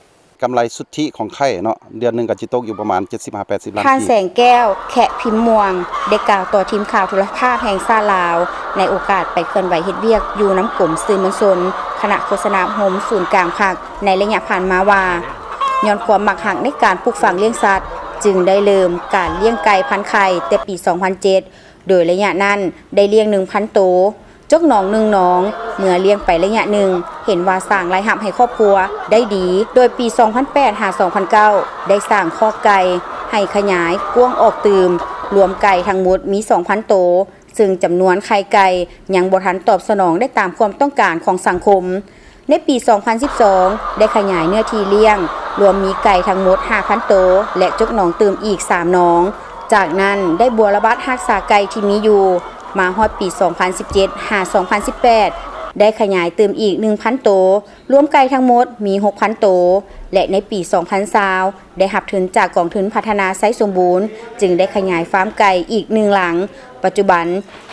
ກຳໄລສຸດທິຂອງໄຂ່ເນາະ ເດືອນໜຶ່ງກໍຊິຕົກຢູ່ປະມານເຈັດສິບຫາແປດສິບລ້ານກີບ. ທ່ານ ແສງແກ້ວ ແຂະພິມມ່ວງ ໄດ້ກ່າວຕໍ່ທີມຂ່າວໂທລະພາບແຫ່ງຊາດລາວ ໃນໂອກາດໄປເຄື່ອນໄຫວເຮັດວຽກຢູ່ນຳກົມສື່ມວນຊົນ, ຄະນະໂຄສະນາອົບຮົມສູນກາງພັກ ໃນໄລຍະຜ່ານມາວ່າ ຍ້ອນຄວາມມັກຮັກໃນການປູກຝັງລ້ຽງສັດ, ຈຶ່ງໄດ້ເລີ່ມການລ້ຽງໄກ່ພັນໄຂ່ແຕ່ປີສອງພັນເຈັດ ໂດຍໄລຍະນັ້ນໄດ້ລ້ຽງໜຶ່ງພັນໂຕ, ຈົກໜອງໜຶ່ງໜອງ, ເມື່ອລ້ຽງໄປໄລຍະໜຶ່ງ ເຫັນວ່າສ້າງລາຍຮັບໃຫ້ຄອບຄົວໄດ້ດີ, ໂດຍປີສອງພັນແປດຫາສອງພັນເກົ້າ ໄດ້ສ້າງຄອກໄກ່ໃຫ້ຂະຫຍາຍກວ້າງອອກຕື່ມ, ລວມໄກ່ທັງໝົດມີສອງພັນໂຕ, ເຊິ່ງຈຳນວນໄຂ່ໄກ່ຍັງບໍ່ທັນຕອບສະໜອງໄດ້ຕາມຄວາມຕ້ອງການຂອງສັງຄົມ. ໃນປີສອງພັນສິບສອງ ໄດ້ຂະຫຍາຍເນື້ອທີ່ລ້ຽງ, ລວມມີໄກ່ທັງໝົດຫ້າພັນໂຕ ແລະ ຈົກໜອງຕື່ມອີກສາມໜອງ. ຈາກນັ້ນໄດ້ບົວລະບັດຮັກສາໄກ່ທີ່ມີຢູ່, ມາຮອດປີສອງພັນສິບເຈັດຫາສອງພັນສິບແປດ ໄດ້ຂະຫຍາຍຕື່ມອີກໜຶ່ງພັນໂຕ, ລວມໄກ່ທັງໝົດມີຫົກພັນໂຕ ແລະ ໃນປີສອງພັນຊາວ ໄດ້ຮັບທຶນຈາກກອງທຶນພັດທະນາໄຊສົມບູນ ຈຶ່ງໄດ້ຂະຫຍາຍຟາມໄກ່ອີກໜຶ່ງຫຼັງ. ປັດຈຸບັນ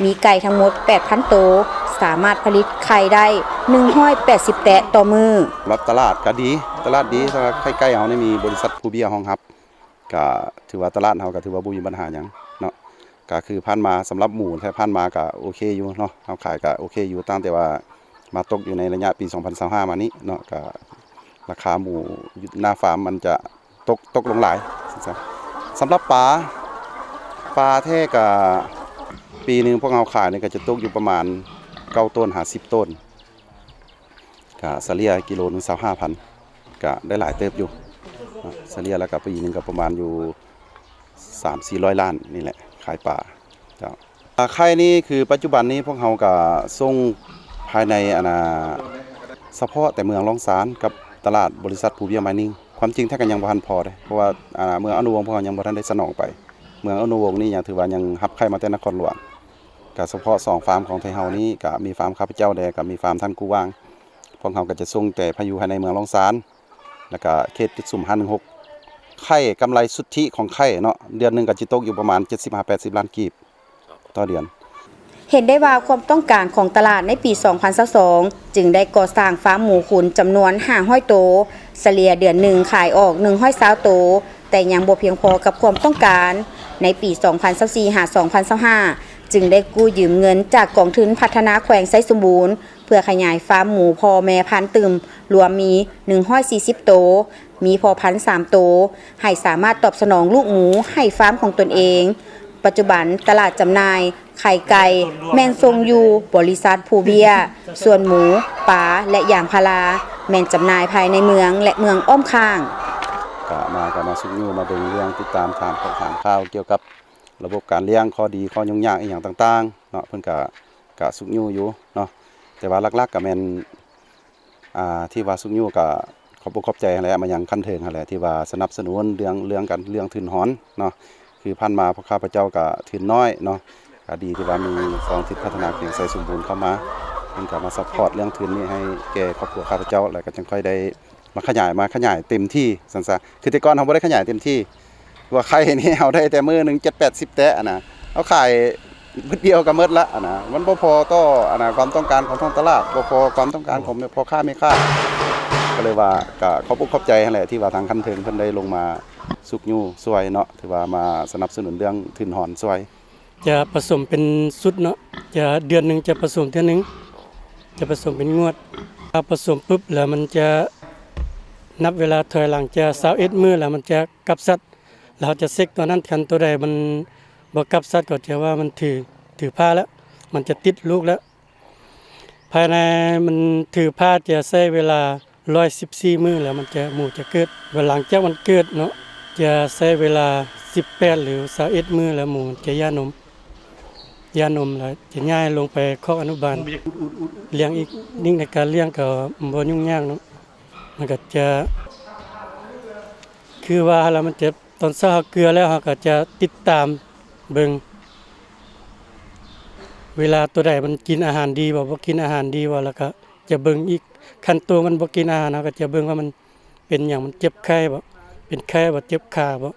ມີໄກ່ທັງໝົດແປດພັນໂຕ, ສາມາດຜະລິດໄຂ່ໄດ້ໜຶ່ງຮ້ອຍແປດສິບແຕະຕໍ່ມື້. ສຳລັບຕະຫຼາດກໍດີ, ຕະຫຼາດດີ, ສຳລັບໄຂ່ໄກ່ເຮົານີ້ມີບໍລິສັດພູເບຍຮອງຮັບ, ກໍຖືວ່າຕະຫຼາດເຮົາກໍຖືວ່າບໍ່ມີບັນຫາຫຍັງເນາະ. ກໍຄືຜ່ານມາ ສຳລັບໝູແທ້ຜ່ານມາກໍໂອເຄຢູ່ເນາະ, ເຮົາຂາຍກໍໂອເຄຢູ່, ຕັ້ງແຕ່ວ່າມາຕົກຢູ່ໃນໄລຍະປີສອງພັນຊາວຫ້າມານີ້ເນາະ, ກໍລາຄາໝູຢູ່ໜ້າຟາມມັນຈະຕົກ ຕົກລົງຫຼາຍ. ສຳລັບປາ ປາແທ້ກໍປີໜຶ່ງພວກເຮົາຂາຍນີ້ກໍຈະຕົກຢູ່ປະມານເກົ້າໂຕນຫາສິບໂຕນ. ກະສະເລ່ຍກິໂລໜຶ່ງຊາວຫ້າພັນ ກະໄດ້ຫຼາຍເຕີບຢູ່ເນາະ, ສະເລ່ຍແລ້ວກະປີໜຶ່ງກະປະມານຢູ່ສາມສີ່ຮ້ອຍລ້ານນີ້ແຫຼະ ຂາຍປາເຈົ້າ. ອາ ໄຂ່ນີ້ຄືປັດຈຸບັນນີ້ພວກເຮົາກະສົ່ງພາຍໃນ ອັນນ່າ ສະເພາະແຕ່ເມືອງລ້ອງຊານກັບຕະຫຼາດບໍລິສັດພູເບ້ຍມາຍນິງ, ຄວາມຈິງແທ້ກະຍັງບໍ່ທັນພໍເດ້ ເພາະວ່າ ອັນນ່າ ເມືອງອະນຸວົງພວກເຮົາຍັງບໍ່ທັນໄດ້ສະໜອງໄປ, ເມືອງອະນຸວົງນີ້ຍັງຖືວ່າຍັງຮັບໄຂ່ມາແຕ່ນະຄອນຫຼວງ. ກະສະເພາະສອງຟາມຂອງໄທເຮົານີ້ ກະມີຟາມຂ້າພະເຈົ້າແດ່ ກະມີຟາມທ່ານກູ່ຫວ່າງ, ພວກເຮົາກະຈະສົ່ງແຕ່ພາຍຢູ່ພາຍໃນເມືອງລ້ອງຊານ ແລ້ວກະເຂດຈຸດສຸມຫ້າໜຶ່ງຫົກ. ໄຂ່ ກຳໄລສຸດທິຂອງໄຂ່ເນາະ ເດືອນໜຶ່ງກະຊິຕົກຢູ່ປະມານເຈັດສິບຫາແປດສິບລ້ານກີບຕໍ່ເດືອນ. ເຫັນໄດ້ວ່າຄວາມຕ້ອງການຂອງຕະຫຼາດໃນປີສອງພັນຊາວສອງ ຈຶ່ງໄດ້ກໍ່ສ້າງຟາມໝູຂຸນຈຳນວນຫ້າຮ້ອຍໂຕ, ສະເລ່ຍເດືອນໜຶ່ງຂາຍອອກໜຶ່ງຮ້ອຍຊາວໂຕ, ແຕ່ຍັງບໍ່ພຽງພໍກັບຄວາມຕ້ອງການ. ໃນປີສອງພັນຊາວສີ່ຫາສອງພັນຊາວຫ້າ ຈຶ່ງໄດ້ກູ້ຢືມເງິນຈາກກອງທຶນພັດທະນາແຂວງໄຊສົມບູນ ເພື່ອຂະຫຍາຍຟາມໝູພໍ່ແມ່ພັນຕື່ມ ລວມມີໜຶ່ງຮ້ອຍສີ່ສິບໂຕ, ມີພໍ່ພັນສາມໂຕ ໃຫ້ສາມາດຕອບສະໜອງລູກໝູໃຫ້ຟາມຂອງຕົນເອງ. ປັດຈຸບັນຕະຫຼາດຈຳໜ່າຍໄຂ່ໄກ່ແມ່ນສົ່ງຢູ່ບໍລິສັດພູເບ້ຍ, ສ່ວນໝູ, ປາ ແລະ ຢາງພາລາ ແມ່ນຈຳໜ່າຍພາຍໃນເມືອງ ແລະ ເມືອງອ້ອມຂ້າງ. ກະມາ ກະມາຊຸກຍູ້ມາເບິ່ງເລື່ອງ ຕິດຕາມຖາມຂໍ້ຖາມຂ່າວກ່ຽວກັບລະບົບການລ້ຽງ ຂໍ້ດີ ຂໍ້ຫຍຸ້ງຍາກອີ່ຫຍັງຕ່າງໆເນາະ, ເພິ່ນກະ ກະຊຸກຍູ້ຢູ່ເນາະ, ແຕ່ວ່າຫຼັກໆກະແມ່ນ ອ່າ ທີ່ວ່າຊຸກຍູ້ກະຂອບອົກຂອບໃຈຫັ້ນແຫຼະ ມາຍັງຂັ້ນເທິງຫັ້ນແຫຼະ ທີ່ວ່າສະໜັບສະໜູນເລື່ອງ ເລື່ອງການ ເລື່ອງທຶນຮອນເນາະ. ຄືຜ່ານມາພວກຂ້າພະເຈົ້າກະທຶນນ້ອຍເນາະ, ກະດີທີ່ວ່າມີກອງທຶນພັດທະນາແຂວງໄຊສົມບູນເຂົ້າມາ, ເພິ່ນກະມາຊັບພອດເລື່ອງທຶນນີ້ໃຫ້ແກ່ຄອບຄົວຂ້າພະເຈົ້າ ແລ້ວກະຈັ່ງຄ່ອຍໄດ້ ມາຂະຫຍາຍ ມາຂະຫຍາຍເຕັມທີ່ຊັ້ນຊະ. ຄືແຕ່ກ່ອນເຮົາບໍ່ໄດ້ຂະຫຍາຍເຕັມທີ່, ວ່າໄຂ່ນີ້ເຮົາໄດ້ແຕ່ມື້ໜຶ່ງເຈັດແປດສິບແຕະຫັ້ນນະ, ເຮົາຂາຍບຶດດຽວກະໝົດລະຫັ້ນນະ, ມັນບໍ່ພໍຕໍ່ ອັນນ່າ ຄວາມຕ້ອງການຂອງທ້ອງຕະຫຼາດ, ບໍ່ພໍຄວາມຕ້ອງການຂອງພໍ່ຄ້າແມ່ຄ້າ. ກະເລີຍວ່າກະຂອບອົກຂອບໃຈຫັ້ນແຫຼະ ທີ່ວ່າທາງຂັ້ນເທິງເພິ່ນໄດ້ລົງມາຊຸກຍູ້ຊ່ວຍເນາະ, ຖືວ່າມາສະໜັບສະໜູນເລື່ອງທຶນຮອນຊ່ວຍ. ຈະປະສົມເປັນຊຸດເນາະ, ຈະ ເດືອນໜຶ່ງຈະປະສົມເທື່ອໜຶ່ງ, ຈະປະສົມເປັນງວດ. ຖ້າປະສົມປຶບແລ້ວ ມັນຈະນັບເວລາຖອຍຫຼັງຈາກຊາວເອັດມື້ ແລ້ວມັນຈະກັບສັດ, ແລ້ວເຮົາຈະເຊັກຕົວນັ້ນ, ຄັນຕົວໃດມັນບໍ່ກັບສັດ ກໍຈະວ່າມັນຖື ຖືພາແລ້ວ, ມັນຈະຕິດລູກແລ້ວ. ພາຍໃນມັນຖືພາຈະໃຊ້ເວລາ ຮ້ອຍສິບສີ່ມື້ແລ້ວມັນຈະ ໝູຈະເກີດ. ຫຼັງຈາກມັນເກີດເນາະ ຈະໃຊ້ເວລາສິບແປດ ຫຼື ຊາວເອັດມື້ແລ້ວໝູມັນຈະຢ່ານົມ, ຢ່ານົມແລ້ວຈະຍ້າຍລົງໄປຄອກອະນຸບານ, ລ້ຽງອີກ. ໃນການລ້ຽງກໍບໍ່ຫຍຸ້ງຍາກເນາະ, ມັນກໍຈະ ຄືວ່າແລ້ວມັນຈະ ຕອນເຊົ້າເຮົາເກືອແລ້ວ ເຮົາກໍຈະຕິດຕາມເບິ່ງ ເວລາຕົວໃດມັນກິນອາຫານດີບໍ່ ບໍ່ກິນອາຫານດີບໍ່, ແລ້ວກໍຈະເບິ່ງອີກ ຄັນໂຕມັນບໍ່ກິນອາຫານ ເຮົາກໍຈະເບິ່ງວ່າມັນເປັນຫຍັງ, ມັນເຈັບໄຂ້ບໍ່ ເປັນໄຂ້ບໍ່ ເຈັບຂາບໍ່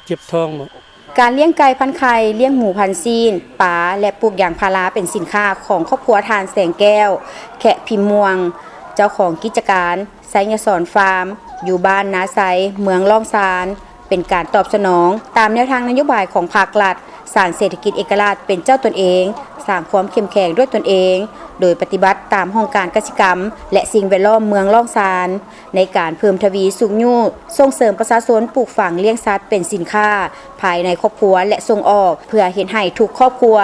ເຈັບທ້ອງບໍ່. ການລ້ຽງໄກ່ພັນໄຂ່, ລ້ຽງໝູພັນຊີ້ນ, ປາ ແລະ ປູກຢາງພາລາເປັນສິນຄ້າຂອງຄອບຄົວທ່ານ ແສງແກ້ວ ແຄະພິມມ່ວງ, ເຈົ້າຂອງກິດຈະການ ໄຊຍະສອນຟາມ ຢູ່ບ້ານນາໄຊ ເມືອງລ້ອງຊານ, ເປັນການຕອບສະໜອງຕາມແນວທາງນະໂຍບາຍຂອງພາກລັດ, ສ້າງເສດຖະກິດເອກະລາດເປັນເຈົ້າຕົນເອງ, ສ້າງຄວາມເຂັ້ມແຂງດ້ວຍຕົນເອງ, ໂດຍປະຕິບັດຕາມຫ້ອງການກະສິກຳ ແລະ ສິ່ງແວດລ້ອມເມືອງລ້ອງຊານ, ໃນການເພີ່ມທະວີຊຸກຍູ້ສົ່ງເສີມປະຊາຊົນປູກຝັງລ້ຽງສັດເປັນສິນຄ້າພາຍໃນຄອບຄົວ ແລະ ສົ່ງອອກ, ເພື່ອເຮັດໃຫ້ທຸກຄອບຄົວ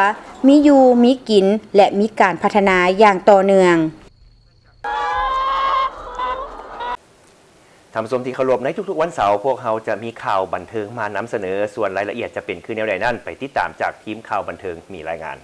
ມີຢູ່ມີກິນ ແລະ ມີການພັດທະນາຢ່າງຕໍ່ເນື່ອງ. ທ່ານຜູ້ຊົມທີ່ເຄົາລົບ, ໃນທຸກໆວັນເສົາ ພວກເຮົາຈະມີຂ່າວບັນເທີງມານຳສະເໜີ, ສ່ວນລາຍລະອຽດຈະເປັນຄືແນວໃດນັ້ນ ໄປຕິດຕາມຈາກທີມຂ່າວບັນເທີງມີລາຍງານ.